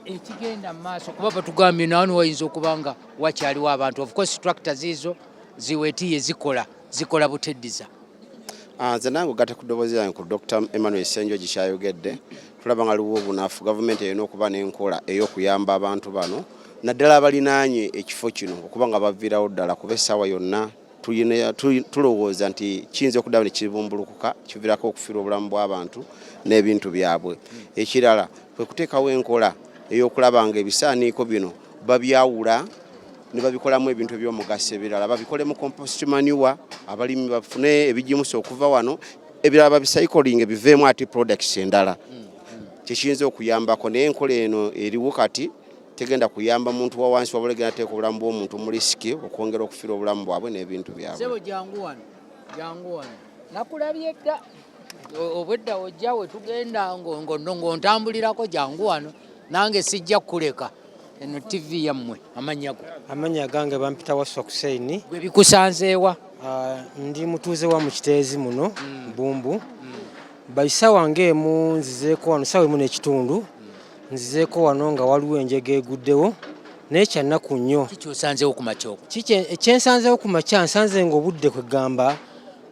Ekigenda mu maaso, kuba batugambye nawano wayinza okuba nga wakyaliwo abantu. Of course tractor ziizo ziwetiye zikola buteddiza. Nze nange ogatta ku ddoboozi lyange ku Dr. Emmanuel Ssenjogi kyayogedde. Tulaba nga liwo obunafu. Gavumenti erina okuba n'enkola ey'okuyamba abantu bano, naddala abalinaanye ekifo kino, okuba nga baviirawo ddala, kuba essaawa yonna tulowooza nti kiyinza okuddawo ne kibumbulukuka, kiviirako okufiirwa obulamu bw'abantu n'ebintu byabwe. Ekirala kwe kuteekawo enkola ey'okulaba nga ebisaaniiko bino babyawula ne babikolamu ebintu eby'omugaso, ebirala babikolemu compost manure, abalimi bafune ebigimusa okuva wano, ebirala babicycling biveemu ate products endala, kyekiyinza okuyambako. Naye enkola eno eriwo kati Tegenda kuyamba muntu wa wansi wabula egenda teeka obulamu bw'omuntu mu risiki okwongera okufiirwa obulamu bwabwe n'ebintu byabwe. Ssebo jangu wano, jangu wano. Nakulabye dda obwedda ojja we tugenda ng'ontambulirako jangu wano nange sijja kukuleka. Eno TV yammwe amannya go? Amannya gange bampita Wasswa Hussein. Gwe bikusanzeewa? Ndi mutuuze wa mu Kiteezi muno Bbumbu. By ssaawa ng'emu nzizeeko wano, ssaawa emu n'ekitundu nzizeeko wano nga waliwo enjega eguddewo naye kyannaku nnyo. Kiki osanzeewo ku makya okwo? Kiki ekyensanzeewo ku makya, nsanze ng'obudde kwegamba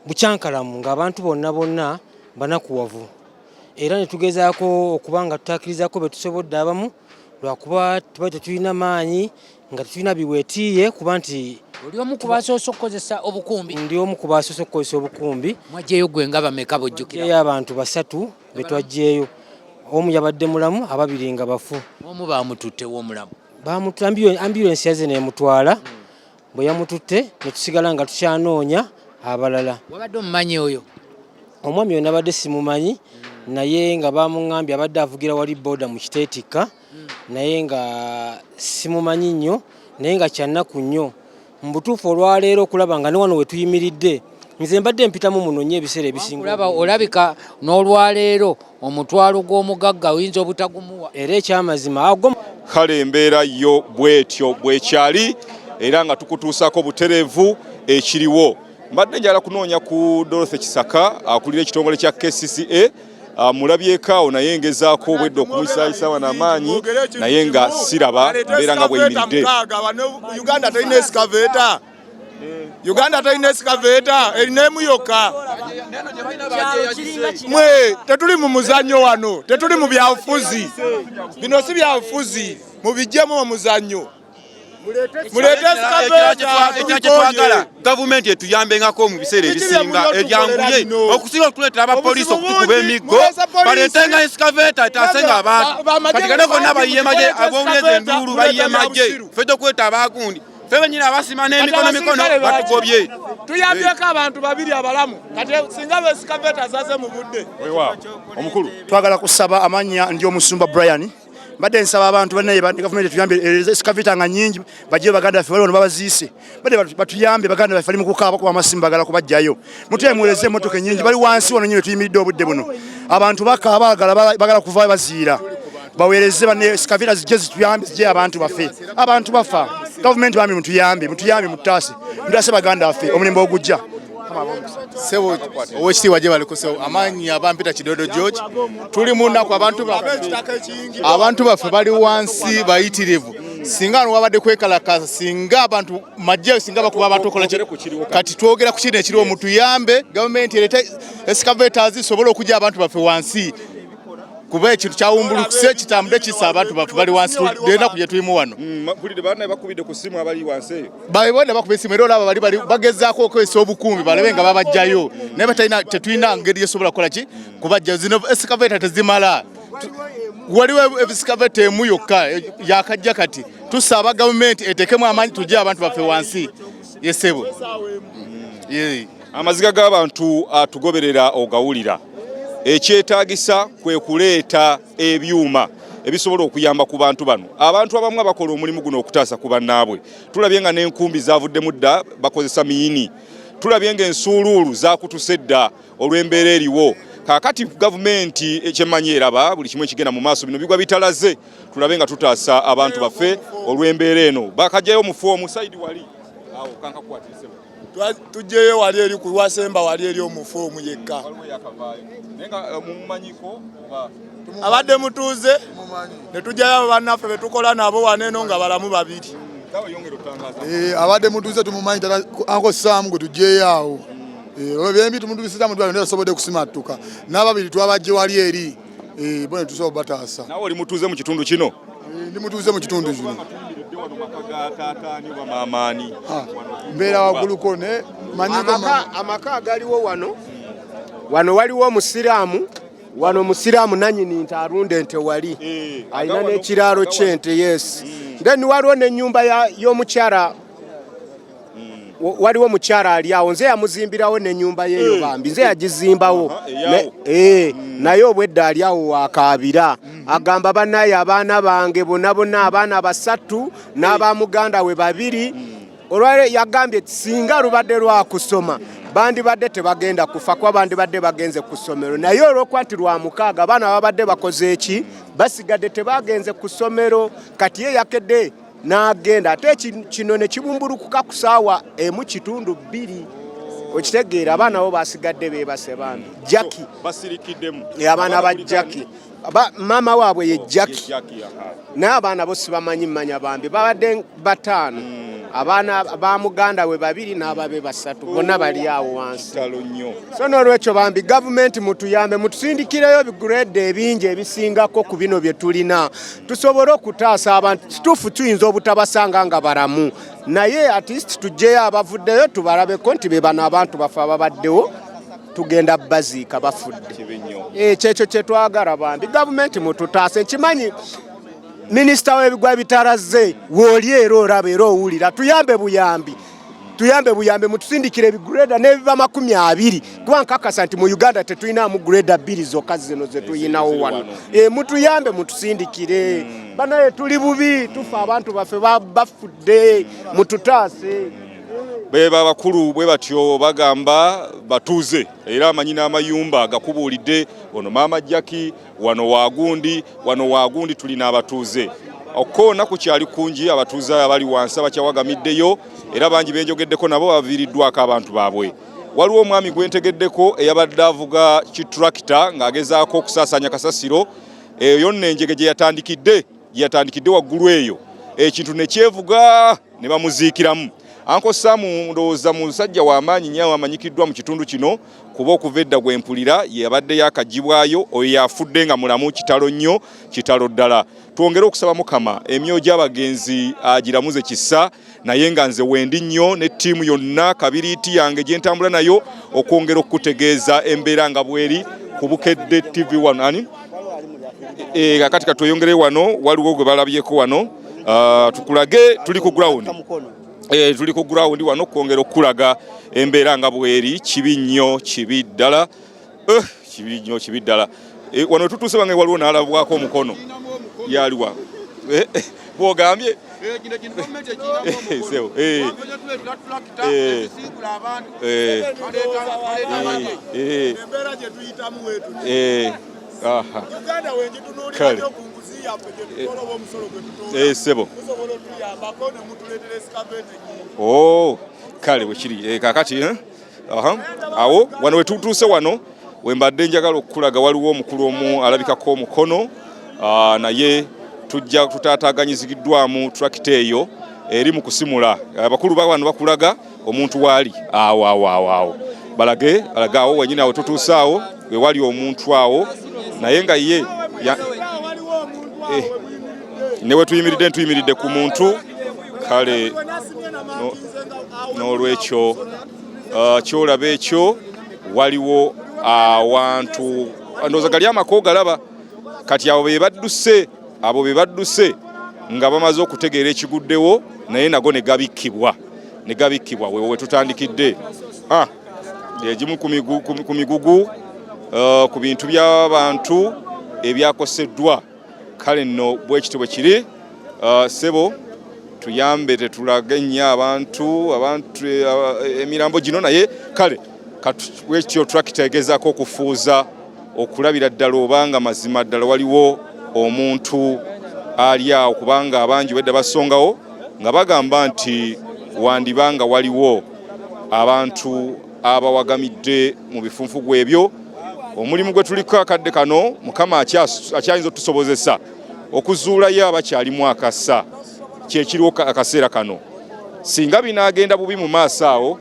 bukyankalamu ng'abantu bonna bonna banakuwavu era ne tugezaako okuba nga tutaakirizaako be tusobodde abamu lwakuba tuba tetulina maanyi nga tetulina biweetiiye kuba nti Oli omu ku basoose okukozesa obukumbi? Ndi omu ku basoose okukozesa obukumbi. Mwajjeyo gwe nga bameka b'ojjukira? Twajjeyo abantu basatu be twajjeeyo. Omu yabadde mulamu, ababiri nga bafu. Omu baamututtewa omulamu? Ambyulensi yazze n'emutwala. Bwe yamututte ne tusigala nga tukyanoonya abalala. Wabadde omumanyi oyo? Omwami oyo nabadde simumanyi naye nga bamuŋŋambye abadde avugira wali boda mu Kiteetikka naye nga simumanyi nnyo naye nga kyannaku nnyo mu butuufu olwaleero okulaba nga ne wano we tuyimiridde nze mbadde mpitamu muno nnyo ebiseera ebisinga. Olaba olabika n'olwaleero omutwalo gw'omugagga oyinza obutagumuwa. Era ekyamazima ago. Kale embeera yo bwetyo bwekyali era nga tukutuusaako butereevu ekiriwo. Mbadde njagala kunoonya ku Dorothy Kisaka akulira ekitongole kya KCCA mulabyeko awo naye ngezaako obwedda okumuyisaayisa wano amaanyi naye nga siraba mbeera nga bweyimiridde. Uganda terina excavator. Uganda terina excavator, erina emu yokka. Mwe tetuli mu muzannyo wano, tetuli mu byabufuzi. Bino si byabufuzi, mubiggyemu omuzannyo. Ekira kyetwagala gavumenti etuyambengako mu biseera ebisinga eryanguye okusinga okutuleetera abapoliisi okutukuba emiggo, baleetenga excavator etaase nga abantu. Kati kano konna bayiye magye, ab'obulenzi enduulu bayiye magye, ffe tokweta abagundi ffe benyini abasima n'emikono mikono batugobye. Tuyambyeko abantu babiri abalamu, kati singa excavator zaze mu budde. Omukulu twagala kusaba amannya, ndi omusumba Brian. Mbadde nsaba abantu bannaye gavumenti etuyambe excavator nga nnyingi bajjeyo baganda baffe bali wano babaziise. Mbadde batuyambe baganda baffe bali mu kukaaba kuba amasimu bagala kubajjayo. Mutwe muweereze emmotoka ennyingi bali wansi wano nnyini tuyimiridde obudde buno. Abantu bakaaba bagala kuvaayo baziira. Baweereze banne excavator zijje zituyambe zijje abantu baffe. Abantu bafa. Gavumenti bambi mutuyambe, mutuyambe mutaase. Mutaase baganda baffe omulembe ogujja. Sebo owekitiibwa gye baliko sebo amaanyi abampita Kidodo George, tuli mu nnaku, abantu baffe bali wansi bayitirivu. Singa wano wabadde kwekalakaasa, singa abantu majje, singa bakuba abantu okola kati twogera ku kino ekiriwo, mutuyambe gavumenti ereete excavators zisobole okujja abantu baffe wansi, kuba ekintu kyawumbulukuse kitambule kisa abantu baffe bali wansi enaku gye tulimu wano. Mpulidde bannaye bakubidde ku ssimu abali wansi eyo. Babona bakuba esimu era olaba bali bali bagezaako okukozesa obukuumi balabe nga babajjayo, naye batalina, tetulina ngeri esobola kukola ki kubajjayo. Zino excavator tezimala, waliwo excavator emu yokka yakajja. Kati tusaba gavumenti etekemu amaanyi tujje abantu baffe wansi yesebo. Amaziga g'abantu atugoberera ogawulira. Ekyetaagisa kwe kuleeta ebyuma ebisobola okuyamba ku bantu bano. Abantu abamu abakola omulimu guno okutaasa ku bannaabwe, tulabye nga n'enkumbi zaavuddemu dda bakozesa miyini, tulabye ng'ensuuluulu zaakutuse dda olw'embeera eriwo. Kaakati gavumenti ekyemmanyi eraba buli kimu ekigenda mu maaso, bino bigwa bitalaze, tulabe nga tutaasa abantu baffe olw'embeera eno. Bakajjayo omufu omu sayidi wali awo kankakukwatirisemu. Tujjeyo wali eri ku lwasemba wali eri omufu omu yekka. Abadde mutuuze ne tujjayo bannaffe be tukola nabo wano eno nga balamu babiri. Abadde mutuuze tumumanyi, Uncle Sam gwe tujjeyo awo. Olwo byembi tumutubisiza mu ddwaliro naye tasobodde kusimattuka. N'ababiri twabajje wali eri bo ne tusobola obataasa. Naawe oli mutuuze mu kitundu kino? Ndi mutuuze mu kitundu kino. Mbeera wagguluko ne manyiko amaka agaliwo wano. Wano waliwo omusiraamu wano, omusiraamu nanyini nte arunda ente wali alina n'ekiraalo ky'ente. Yes, then waliwo n'ennyumba y'omukyala, waliwo omukyala ali awo, nze yamuzimbirawo n'ennyumba yeeyo bambi nze yagizimbawo. Naye obwedda ali awo wakaabira. Agamba bannaye abaana bange bonna bonna, abaana basatu n'aba muganda we babiri. Olwaleero yagambye singa lubadde lwakusoma bandibadde tebagenda kufa, kuba bandibadde bagenze ku ssomero, naye olwokuba nti lwa mukaaga abaana babadde bakoze eki, basigadde tebagenze ku ssomero. Kati ye yakedde n'agenda, ate kino ne kibumbulukuka ku saawa 1.50. Okitegeera, abaana bo basigadde beebase bambi. Jackie basirikiddemu. Abaana ba Jackie, maama waabwe ye Jackie, naye abaana bo sibamanyi mmanya bambi. Babadde bataano, abaana ba muganda we babiri n'ababe basatu, bonna bali awo wansi. Kitalo nnyo. So n'olwekyo bambi gavumenti mutuyambe, mutusindikireyo bigurede ebingi ebisingako ku bino bye tulina, tusobole okutaasa abantu. Kituufu tuyinza obutabasanga nga balamu, naye at least tugyeyo abavuddeyo tubalabeko nti be bano abantu bafe ababaddewo, tugenda baziika bafudde. Kyekyo kyetwagala bambi, gavumenti mututaase. Nkimanyi minisita w'ebigwa bitalaze wooli, era olaba era owulira. Tuyambe buyambi, tuyambe buyambe, mutusindikire ebigureda n'ebiba 20, kuba nkakasa nti mu Uganda tetulinamu gureda bbiri zokka zino zetulinawo wano. Mutuyambe, mutusindikire banaye, tuli bubi, tufa, abantu baffe bafudde, mututaase. Beba abakulu bwe batyo bagamba batuuze, era amanyi n'amayumba gakubuulidde ono maama Jackie wano wagundi, wano wagundi. Tulina abatuuze okkoona kukyali kungi, abatuuze abali wansi abakyawagamiddeyo, era bangi benjogeddeko nabo baviiriddwako abantu baabwe. Waliwo omwami gwentegeddeko eyabadde avuga kitrakita ng'agezaako okusaasaanya kasasiro eyo yonna enjege gye yatandikidde waggulu eyo, ekintu ne kyevuga ne bamuziikiramu. Uncle Sam ndowooza musajja w'amaanyi nnyo amanyikiddwa mu kitundu kino, kuba okuva edda gwe mpulira yabadde yakaggyibwayo, oyo yafudde nga mulamu. Kitalo nnyo, kitalo ddala. Twongere okusaba Mukama emyoyo gy'abagenzi agiramuze kisa, naye nga nze wendi nnyo ne ttiimu yonna kabiriiti yange gye ntambula nayo okwongera okukutegeeza embeera nga bweri ku Bukedde TV wano. Ani kakati katweyongere wano, waliwo gwe balabyeko wano, tukulage tuli ku ground. Tuli ku ground wano kwongera okukulaga embeera nga bweri. Kibi nnyo, kibi ddala, kibi nnyo, kibi ddala. Wano tutuuse bange, waliwo n'alabwako omukono yaliwa bwogambye. Sebo, Embeera gye tuyitamu weetu aha. Uganda wenjitunuulira Kale. nnyo ku nguzi yaffe gye tutoola oba omusolo gwe tutoola, Sebo. musobola otuyambako ne mutuleetera excavator ennyingi. Oh, kale bwekiri. Kakati aha. Awo wano wetutuuse wano wembadde njagala okukulaga, waliwo omukulu omu alabikako omukono, naye tujja tutaataganyiziddwamu tractor eyo eri mu kusimula. Abakulu ba wano bakulaga omuntu waali awo awo awo awo, balage balage awo wenyini awo tutuuse awo we wali omuntu awo, naye nga ye ne we tuyimiridde ntuyimiridde ku muntu. Kale n'olwekyo kyolaba ekyo, waliwo awantu ndowooza gali amaka ogalaba. Kati abo be badduse, abo be badduse nga bamaze okutegeera ekiguddewo, naye nago ne gabikkibwa, ne gabikkibwa. Wewe wetutandikidde egimu ku migugu, ku bintu by'abantu ebyakoseddwa. Kale nno bwe kityo bwe kiri. Sebo tuyambe, tetulage nnyo abantu emirambo gino, naye kale bwekityo tractor egezaako okufuuza okulabira ddala obanga mazima ddala waliwo omuntu ali awo, kubanga abangi wedda basongawo nga bagamba nti wandibanga waliwo abantu abawagamidde mu bifunfugu ebyo. Omulimu gwe tuliko akadde kano, Mukama akyayinza otusobozesa okuzuulayo abakyalimu akassa, kyekiriwo akaseera kano. Singa binaagenda bubi mu maaso awo,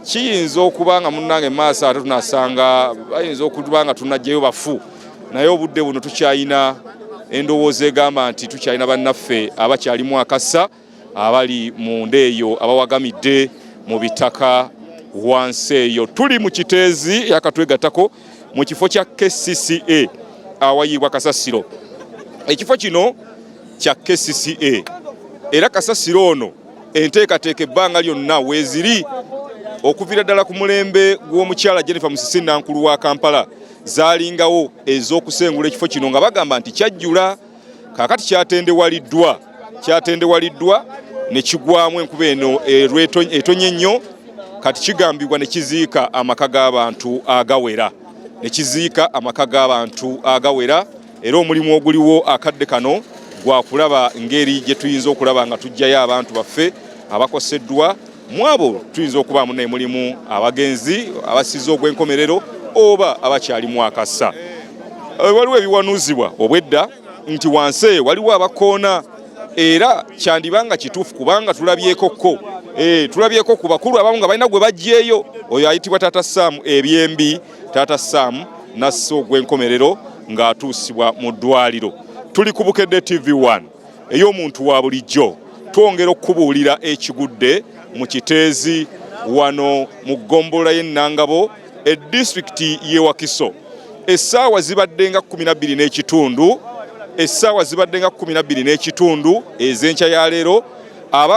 kiyinza okuba nga munnange mu maaso ate tunasanga bayinza okuba nga tunajjayo bafu, naye obudde buno tukyayina endowooza egamba nti tukyalina bannaffe abakyalimu akassa abali munda eyo abawagamidde mu bitaka wansi eyo. Tuli mu Kiteezi yakatwegattako mu kifo kya KCCA awayiibwa kasasiro. Ekifo kino kya KCCA, era kasasiro ono enteekateeka ebbanga lyonna weeziri okuviira ddala ku mulembe gw'omukyala Jennifer Musisi, Nankulu wa Kampala. Zaalingawo ez'okusengula ekifo kino nga bagamba nti kyajjula. Kaakati kyatendewaliddwa, kyatendewaliddwa ne kigwamu enkuba eno etonye ennyo. Kati kigambibwa ne kiziika amaka g'abantu agawera, ne kiziika amaka g'abantu agawera. Era omulimu oguliwo akadde kano gwa kulaba ngeri gye tuyinza okulaba nga tuggyayo abantu baffe abakoseddwa. Mu abo tuyinza okubaamu naye mulimu abagenzi abasize ogw'enkomerero oba abakyalimu akassa. Waliwo ebiwanuuzibwa obwedda nti wansi eyo waliwo abakoona, era kyandiba nga kituufu kubanga tulabyeko ko tulabyeko ku bakulu abamu nga balina gwe baggyeeyo, oyo ayitibwa Taata Sam ebyembi. Taata Sam nassa ogw'enkomerero ng'atuusibwa mu ddwaliro. Tuli ku Bukedde TV1 ey'omuntu wa bulijjo, twongera okukubuulira ekigudde mu Kiteezi wano mu ggombolola y'e Nangabo, edisitulikiti y'e Wakiso. Essaawa zibadde nga 12 n'ekitundu, essaawa zibadde nga 12 n'ekitundu ez'enkya ya leero.